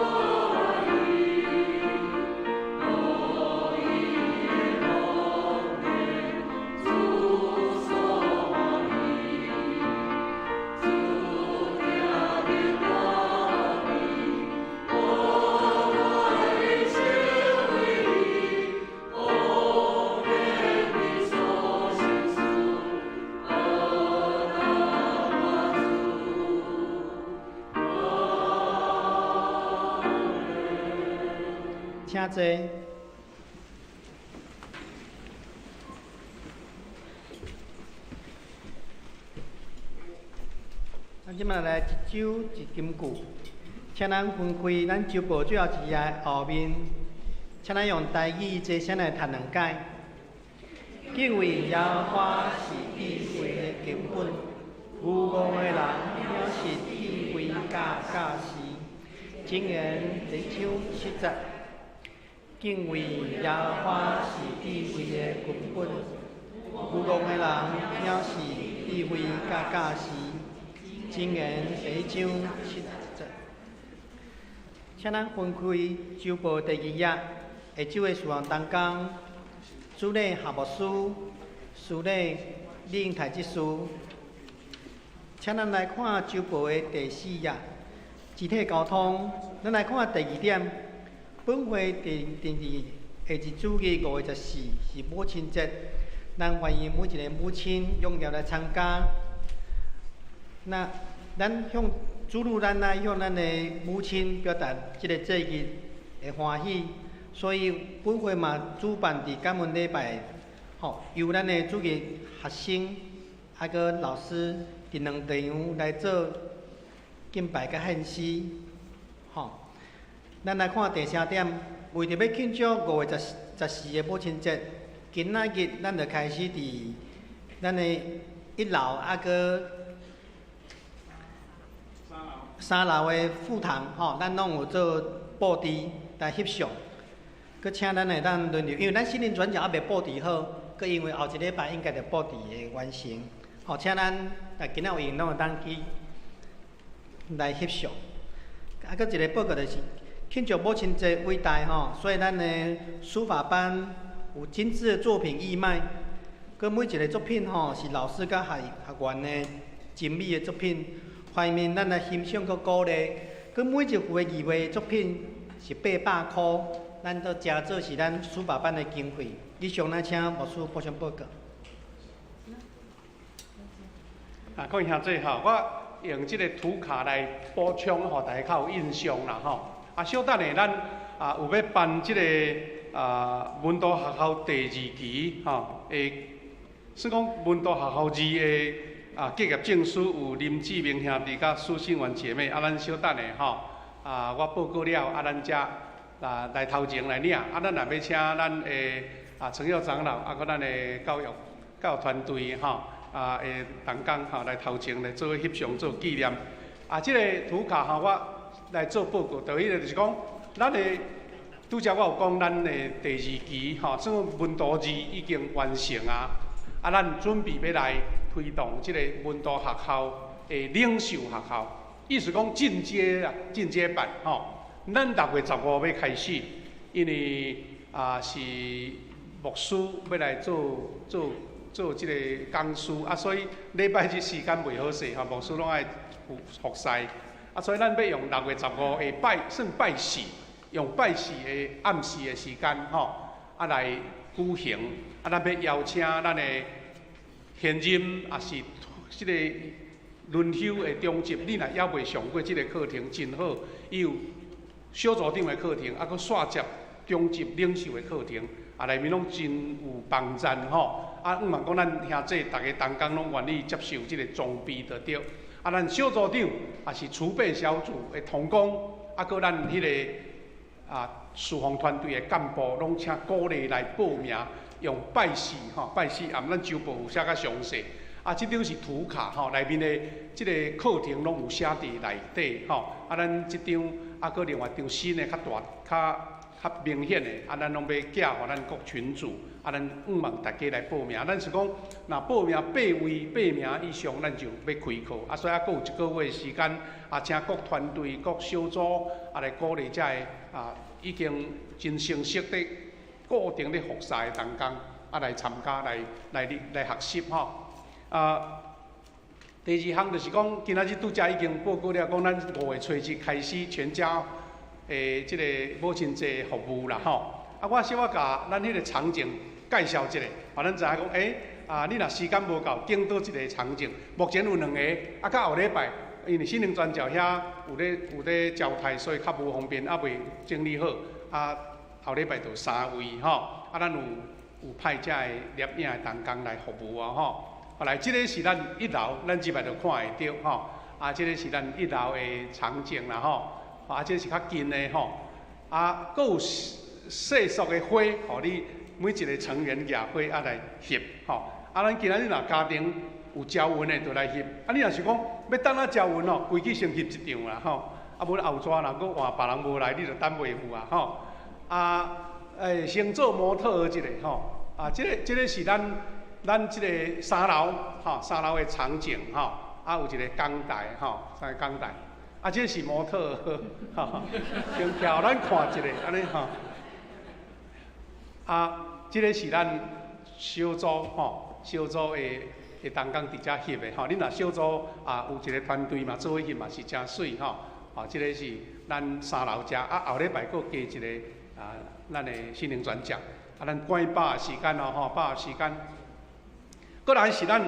請坐。咱這擺來一周一金句，請咱分開咱周報最後一頁後面，請咱用台語齊聲來讀兩擺。敬畏耶和華是智慧的根本，愚戇的人藐視智慧佮教示。箴言第一章7節。敬畏耶和華是智慧的根本，愚戇的人藐視智慧佮教示。箴言第一章7節。請咱分開周報第二頁，下周的事項同工，主禮夏牧師，司禮李英泰執事。請咱來看周報的第四頁，肢體溝通。咱來看第二點，本會第二下一主日5月14是母親節，咱歡迎每一个母親踴躍來參加。那咱向主女，咱來向咱的母親表達這个節日的歡喜，所以本會嘛主辦佇感恩禮拜，吼，由咱的主日學生還閣老師佇兩場來做敬拜佮獻詩，吼。咱來看第三點，為著欲慶祝5月14的母親節，今仔日咱就開始佇咱的一樓還閣三樓的副堂，吼，咱攏有做布置來翕相，閣請咱會當輪流，因為咱新年轉角猶未布置好，閣因為後一禮拜應該就布置會完成，吼，請咱若今仔有閒攏會當去來翕相。啊，閣一個報告就是慶祝母親節偉大吼，所以咱的書法班有精緻的作品義賣，閣每一個作品吼是老師佮學員的精美的作品。歡迎咱來欣賞閣鼓勵，閣每一幅的藝畫作品是800箍，咱都誠做是咱書法班的經費。以上咱請牧師補充報告。啊，各位兄弟吼，我用這个圖卡來補充，予大家較有印象啦吼。啊，小等下咱啊有欲辦這个啊門徒學校第二期吼，會算講門徒學校二的。啊，結業證書有林志明兄弟佮蘇信元姐妹，啊，咱小等下吼，啊，我報告了，啊，咱才啊來頭前來領，啊，咱也欲請咱的啊陳耀長老，啊，閣咱的教育團隊吼，啊，的同工吼來頭前來做翕相做紀念。啊，這个圖卡吼，我來做報告，就彼个就是講，咱的拄才我有講，咱的第二期吼，算門徒二已經完成啊。啊，咱準備欲來推動這个門徒學校的領袖學校，意思講進階啊，進階版吼。咱6月15欲開始，因為啊是牧師欲來做這个講師啊，所以禮拜日時間袂好勢吼，牧師攏愛服侍啊，所以咱欲用6月15的拜算拜四，用拜四的暗時的時間吼，啊來舉行。啊，咱欲邀請咱的現任也是這个輪休的長執，你若猶未上過這个課程，真好。伊有小組長的課程，啊，閣煞接長執領袖的課程，啊，內面攏真有幫贊吼。啊，毋茫講咱兄弟逐个同工攏願意接受這个裝備就對。啊，咱小組長也是儲備小組的同工，啊，閣咱彼个啊事奉團隊的幹部，攏請鼓勵來報名。用拜四吼，拜四暗咱周報有寫較詳細。啊，這張是圖卡吼，內面的這个課程攏有寫佇內底吼。啊，咱這張啊，閣另外一張新的較大、較明顯的，啊，咱攏欲寄予咱各群組。啊，咱向望大家來報名。咱是講，若報名8位、8名以上，咱就欲開課。啊，所以猶閣有一个月的時間，啊，請各團隊、各小組啊來鼓勵遮个啊，已經真成熟的。固定咧服侍的同工，啊來參加來學習吼。啊，第二項就是講，今仔日拄才已經報告了，講咱5月初一開始全家的這个母親節服務啦吼。啊，我小可共咱彼个場景介紹一下，予咱知影講，啊，你若時間無夠，揀佗一个場景。目前有兩個，啊，到後禮拜，因為新營專教遐有咧交代，所以較無方便，猶未整理好。啊。後禮拜就三位吼，啊，咱有派遮的攝影的同工來服務哦吼。後來，這个是咱一樓，咱這擺就看會著吼。啊，這个是咱一樓的場景啦吼。啊，這是較近的吼。啊，閣有細束的花，予你每一個成員舉花啊來翕吼。啊，咱今仔日若家庭有招魂的，就來翕。啊，你若是講欲等啊招魂吼，規矩先翕一張啦吼。啊，無後逝若閣換別人無來，你就等袂赴啊吼。啊，先做模特兒一个吼。啊，這个是咱這个三樓吼，三樓的場景吼。啊，有一个講台吼，三个講台。啊，這是模特兒，吼，先徛咱看一下，按呢吼。啊，這个是咱小組吼，小組的同工佇遮翕的吼。恁若小組啊有一个團隊嘛，做伙翕嘛是誠媠吼。吼，這个是咱三樓遮，啊後禮拜閣加一个啊，咱的心靈轉講。啊，咱趕緊把握時間哦吼，把握時間。過來是咱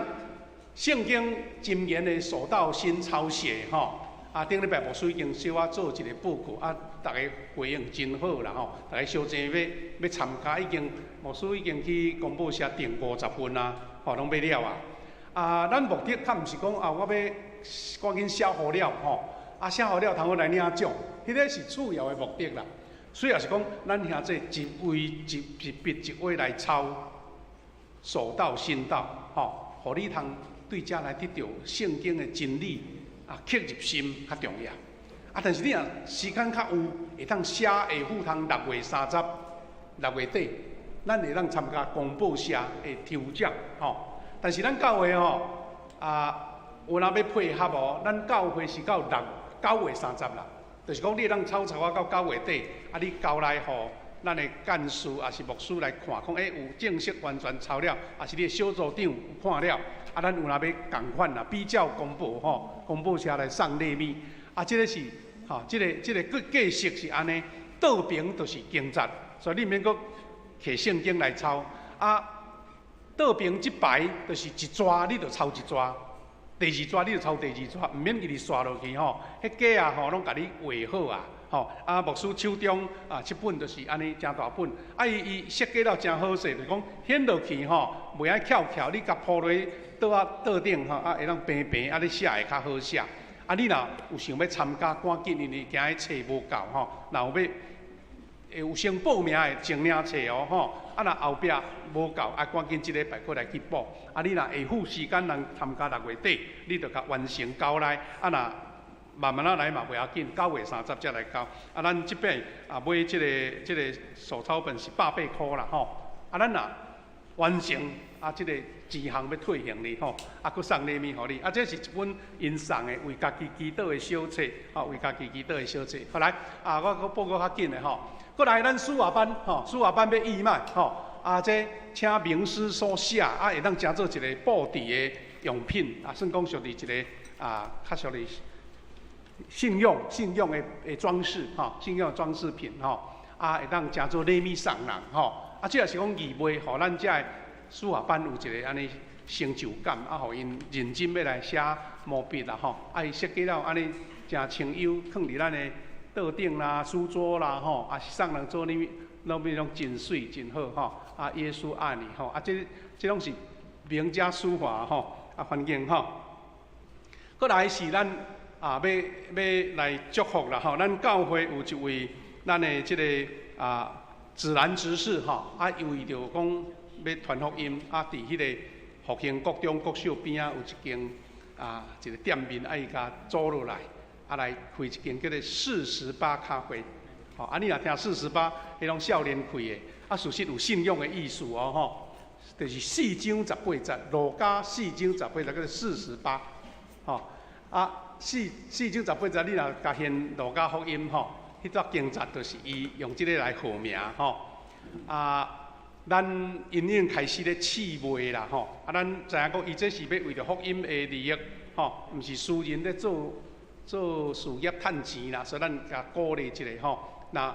聖經箴言的手道新抄寫吼。啊，頂禮拜牧師已經小可做一個報告，啊，逐家回應真好啦吼，逐家相爭欲參加，已經牧師已經去公報社訂50份啊，吼，攏買了啊。啊，咱目的較毋是講啊，我欲趕緊寫予了吼，啊，寫予了通好來領獎，彼个是次要的目的啦。主要是講，咱兄弟一位一一筆一畫來抄，手到心到，吼，予你通對遮來得著聖經的真理。啊，刻入心較重要。啊，但是你若時間較有，會當寫下赴通6月30、6月底，咱會當參加公報社的抽獎，吼。但是咱教會吼，啊，有人欲配合哦，咱教會是到9月30啦，就是講你會當抄抄啊到9月底，啊，你交來予咱的幹事抑是牧師來看，講欸有正式完全抄了，抑是你的小組長有看了，啊，咱有若欲仝款啦，比照公報吼，公報社來送禮物，啊，這个是吼，這个格式是按呢，倒爿就是經節，所以你毋免閣摕聖經來抄，啊，倒爿這排就是一逝，你就抄一逝，第二逝你就抄第二逝，毋免一直刷落去吼，彼格仔吼攏共你畫好啊。吼，啊，牧師手中啊，這本就是按呢誠大本，啊，伊設計了誠好勢，就是講掀落去吼，袂愛翹翹，你共鋪落桌仔桌頂吼，啊，會當平平，啊，你寫會較好寫。啊，你若有想欲參加，趕緊，因為驚彼冊無夠吼，若有欲有先報名的，先領冊哦吼。啊，若後壁無夠，啊，趕緊這禮拜閣來去補。啊，你若會赴時間通參加6月底，你就共完成交來。啊，若慢慢仔來嘛袂要緊，9月30才來交。啊，咱這擺啊買這个手抄本是180塊啦吼。啊，咱若完成啊，這个錢項欲退還你吼，啊，閣送禮物予你。啊，這是一本𪜶送的為家己祈禱的小冊，吼，為家己祈禱的小冊。好來，啊，我閣報告較緊的吼。閣來咱書法班吼，書法班欲義賣吼。啊，這請名師所寫，啊，會當成做一个布置的用品，啊，算講屬於一个啊，較屬於信仰的裝飾吼，信仰裝飾品吼，啊，會當成做禮物送人吼，啊，這也是講義賣，予咱遮的書法班有一个按呢成就感，啊，予𪜶認真欲來寫毛筆啦吼，啊，伊設計了按呢誠清幽，囥佇咱的桌頂啦、書桌啦吼，啊，是送人做禮物，攏變攏真媠真好吼，啊，耶穌愛你吼，啊，這攏是名家書法吼，啊，環境吼，閣來是咱。啊，欲來祝福啦吼！咱教會有一位咱的這个啊，自然執事吼，啊，伊為著講欲傳福音，啊，佇彼个復興國中國小邊仔有一間啊，一个店面，啊，伊共租落來，啊，來開一間叫做48咖啡。吼，啊，你若聽四十八，彼攏少年開的，啊，事實有信仰的意思哦吼，就是四章十八節，路加四章十八節叫做四十八，吼，啊。四章十八節，你若共現路加福音吼，彼段經節就是伊用這个來號名吼。啊，咱𪜶已經開始咧試賣啦吼。啊，咱知影講，伊這是欲為著福音的利益吼，毋是私人咧做事業趁錢啦，所以咱共鼓勵一下吼。若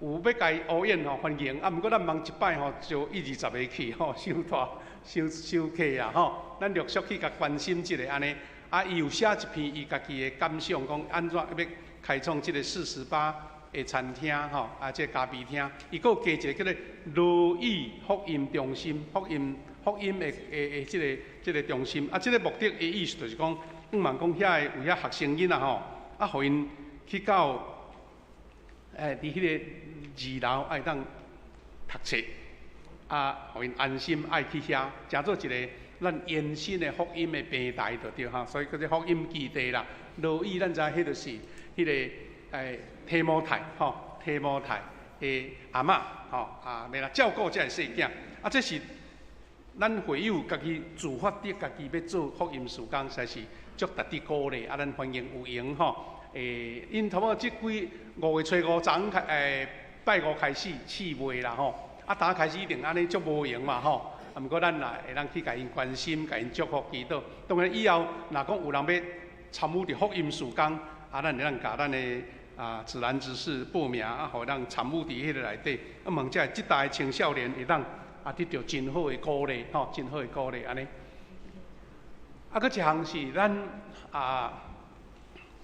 有欲共伊呼應吼，歡迎。啊，毋過咱茫一擺吼，招一二十个去吼，傷大傷傷客啊吼。咱陸續去共關心一下按呢。啊，伊有寫一篇伊家己的感想，講按怎欲開創這个48的餐厅吼，啊，這個咖啡廳，伊閣有加一個叫做羅宇福音中心，福音的這個中心。啊，這個目的的意思就是講，向望講遐个有遐學生囡仔吼，啊，予𪜶去到佇彼個二樓愛當讀冊，啊，予𪜶安心愛去遐，成做一個咱延伸的福音的平台就對吼，所以叫做福音基地啦。羅宇咱知彼就是彼個提摩太吼，提摩太的阿嬤吼，啊，欲來照顧這个細囝，啊，這是咱會友家己自發的，家己欲做福音事工，實在是足值得鼓勵。啊，咱歡迎有閒吼，𪜶差不多這幾五月初五昨昏開，拜五開始試賣啦吼，啊，昨開始一定按呢足無閒嘛吼，啊，毋過咱也會當去共𪜶關心，共𪜶祝福祈禱。當然以後若講有人欲參與佇福音事工，啊，咱會當共咱的啊，自然知識報名啊，予咱參與佇彼個內底，啊，望這這代青少年會當啊得著真好的鼓勵，吼，真好的鼓勵按呢。啊，閣一項是咱啊，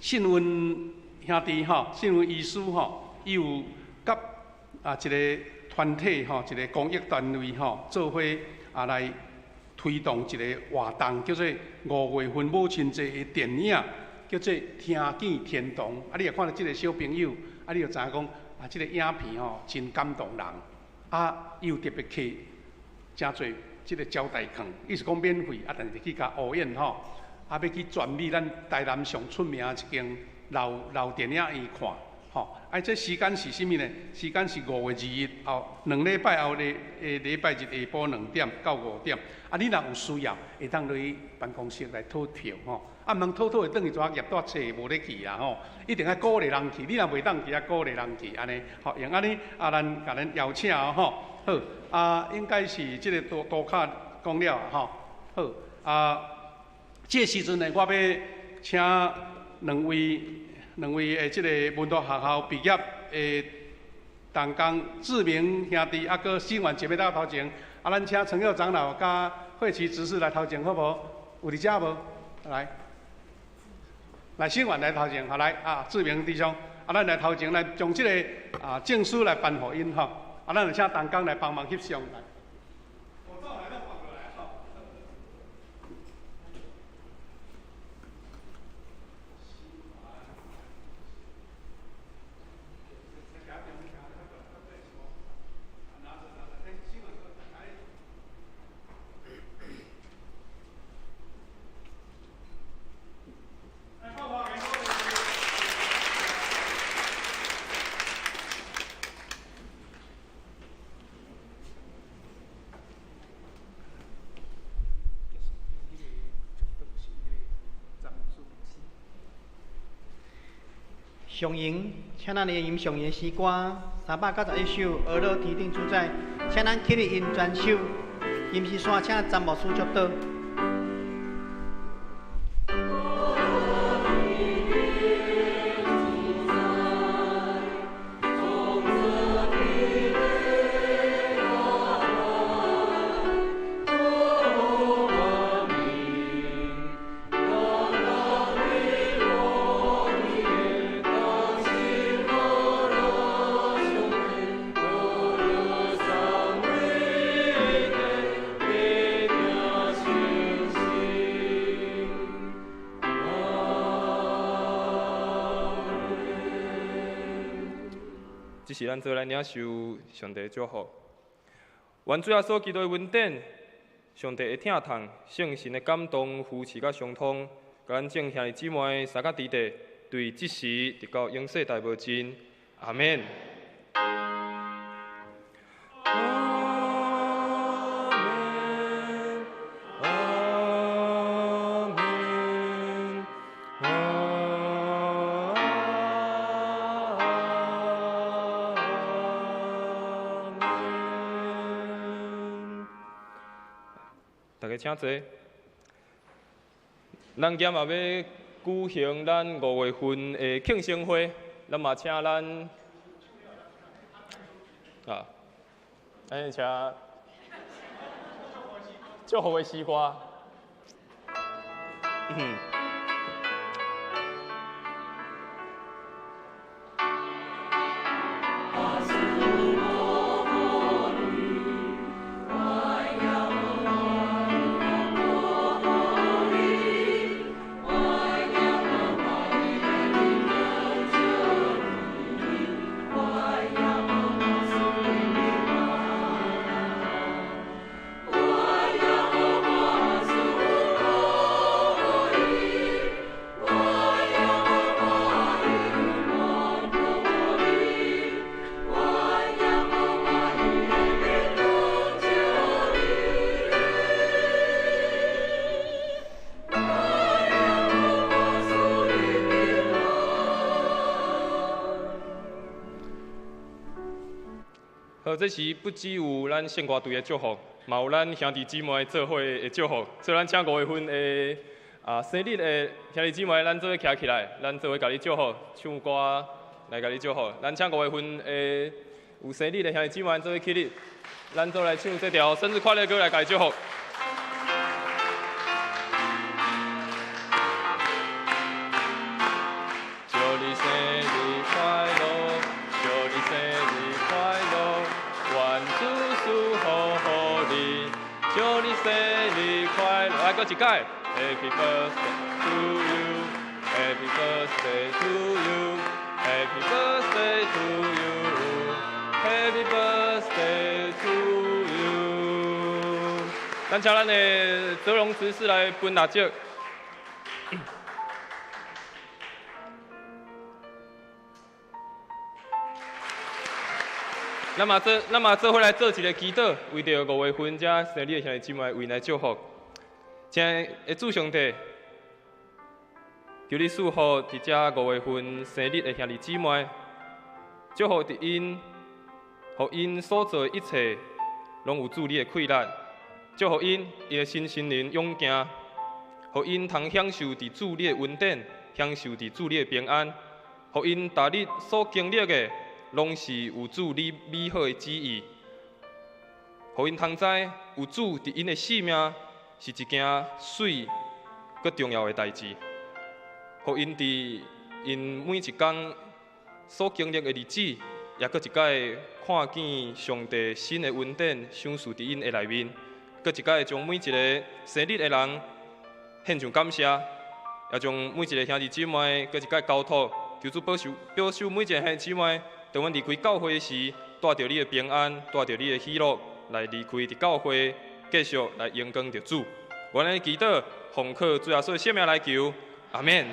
信運兄弟吼，信運醫師吼，伊有佮啊一個團體吼，一個公益單位吼，做伙啊來推動一個活動，叫做五月份母親節的電影。叫做聽見天堂，啊！你若看著這個小朋友，啊，你就知影講，啊，這個影片吼真感動人。啊，伊有特別摕誠濟這個膠帶囥，伊是講免費，啊，但是去共烏演吼，啊，欲去全美咱台南上出名的一間老老電影院看，吼。啊，這時間是啥物呢？時間是5月21日後兩禮拜後的禮拜日下晡2點到5點。啊，你若有需要，會當落去辦公室來討票吼。啊，毋通討討會轉去怎業帶冊無咧去啦吼，一定愛鼓勵人去，你若袂當去，愛鼓勵人去按呢，吼，用按呢，啊，咱共咱邀請哦吼，好，啊，應該是這個多卡講了吼，好，啊，這個時陣呢，我欲請兩位的這個門徒學校畢業的同工志明兄弟，啊，閣新元姐妹到頭前，啊，咱請陳佑長老佮慧琪執事來頭前好無？有佇遮無？來。來，新元來頭前，好來啊，志明弟兄，啊，咱來頭前來將這個啊證書來頒予𪜶吼，啊，咱就請同工來幫忙翕相來。上吟，請咱來吟上吟詩歌391首《阿樂天頂主宰》，請咱起立吟全首。吟詩山，請詹牧師祝禱。這是咱做來領受上帝的祝福。願主耶穌基督的恩典、上帝的疼痛、聖神的感動、扶持佮相通，佮咱眾兄弟姊妹三甲弟弟，對這時直到永世代無盡。阿們。大家請坐。咱今嘛欲舉行咱5月份的慶生會，咱嘛請咱啊，咱請祝福的詩歌。好，這時不只有咱聖歌隊的祝福，嘛有咱兄弟姊妹做伙的祝福。所以咱請五月份的生日的兄弟姊妹，咱做伙徛起來，咱做伙共你祝福，唱歌來共你祝福。咱請五月份的有生日的兄弟姊妹做伙起立，咱做來唱這條生日快樂歌來共伊祝福。祝你生日快樂，祝你生日快樂，願主賜福予你，祝你生日快樂。來，閣一擺，Happy birthday to you，Happy birthday to you，Happy birthday to you，Happy birthday to you。咱請咱的澤榮執事來分蠟燭。咱嘛做伙來做一个祈禱，為著五月份遮生日的兄弟姊妹為𪜶來祝福。親愛的主上帝，求你賜福佇遮五月份生日的兄弟姊妹，祝福佇𪜶，予𪜶所做的一切攏有主你的氣力，祝福𪜶𪜶的身心靈勇健，予𪜶通享受佇主你的恩典，享受佇主你的平安，予𪜶逐日所經歷的，攏是有主你美好的旨意，予𪜶通知有主佇𪜶的性命是一件媠閣重要的代誌，予𪜶佇𪜶每一工所經歷的日子，也閣一擺看見上帝新的恩典賞賜佇𪜶的內面，閣一擺將每一個生日的人獻上感謝，也將每一個兄弟姊妹閣一擺交託，求主保守保守每一個兄弟姊妹。當阮離開教會時，帶著你的平安，帶著你的喜樂來離開佇教會，繼續來榮光著主。阮來祈禱，奉靠主耶穌的聖名來求，阿們。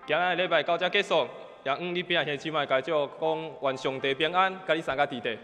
今仔日禮拜到這結束，也向你邊仔兄弟姊妹共祝講願上帝平安，佮你三個弟弟。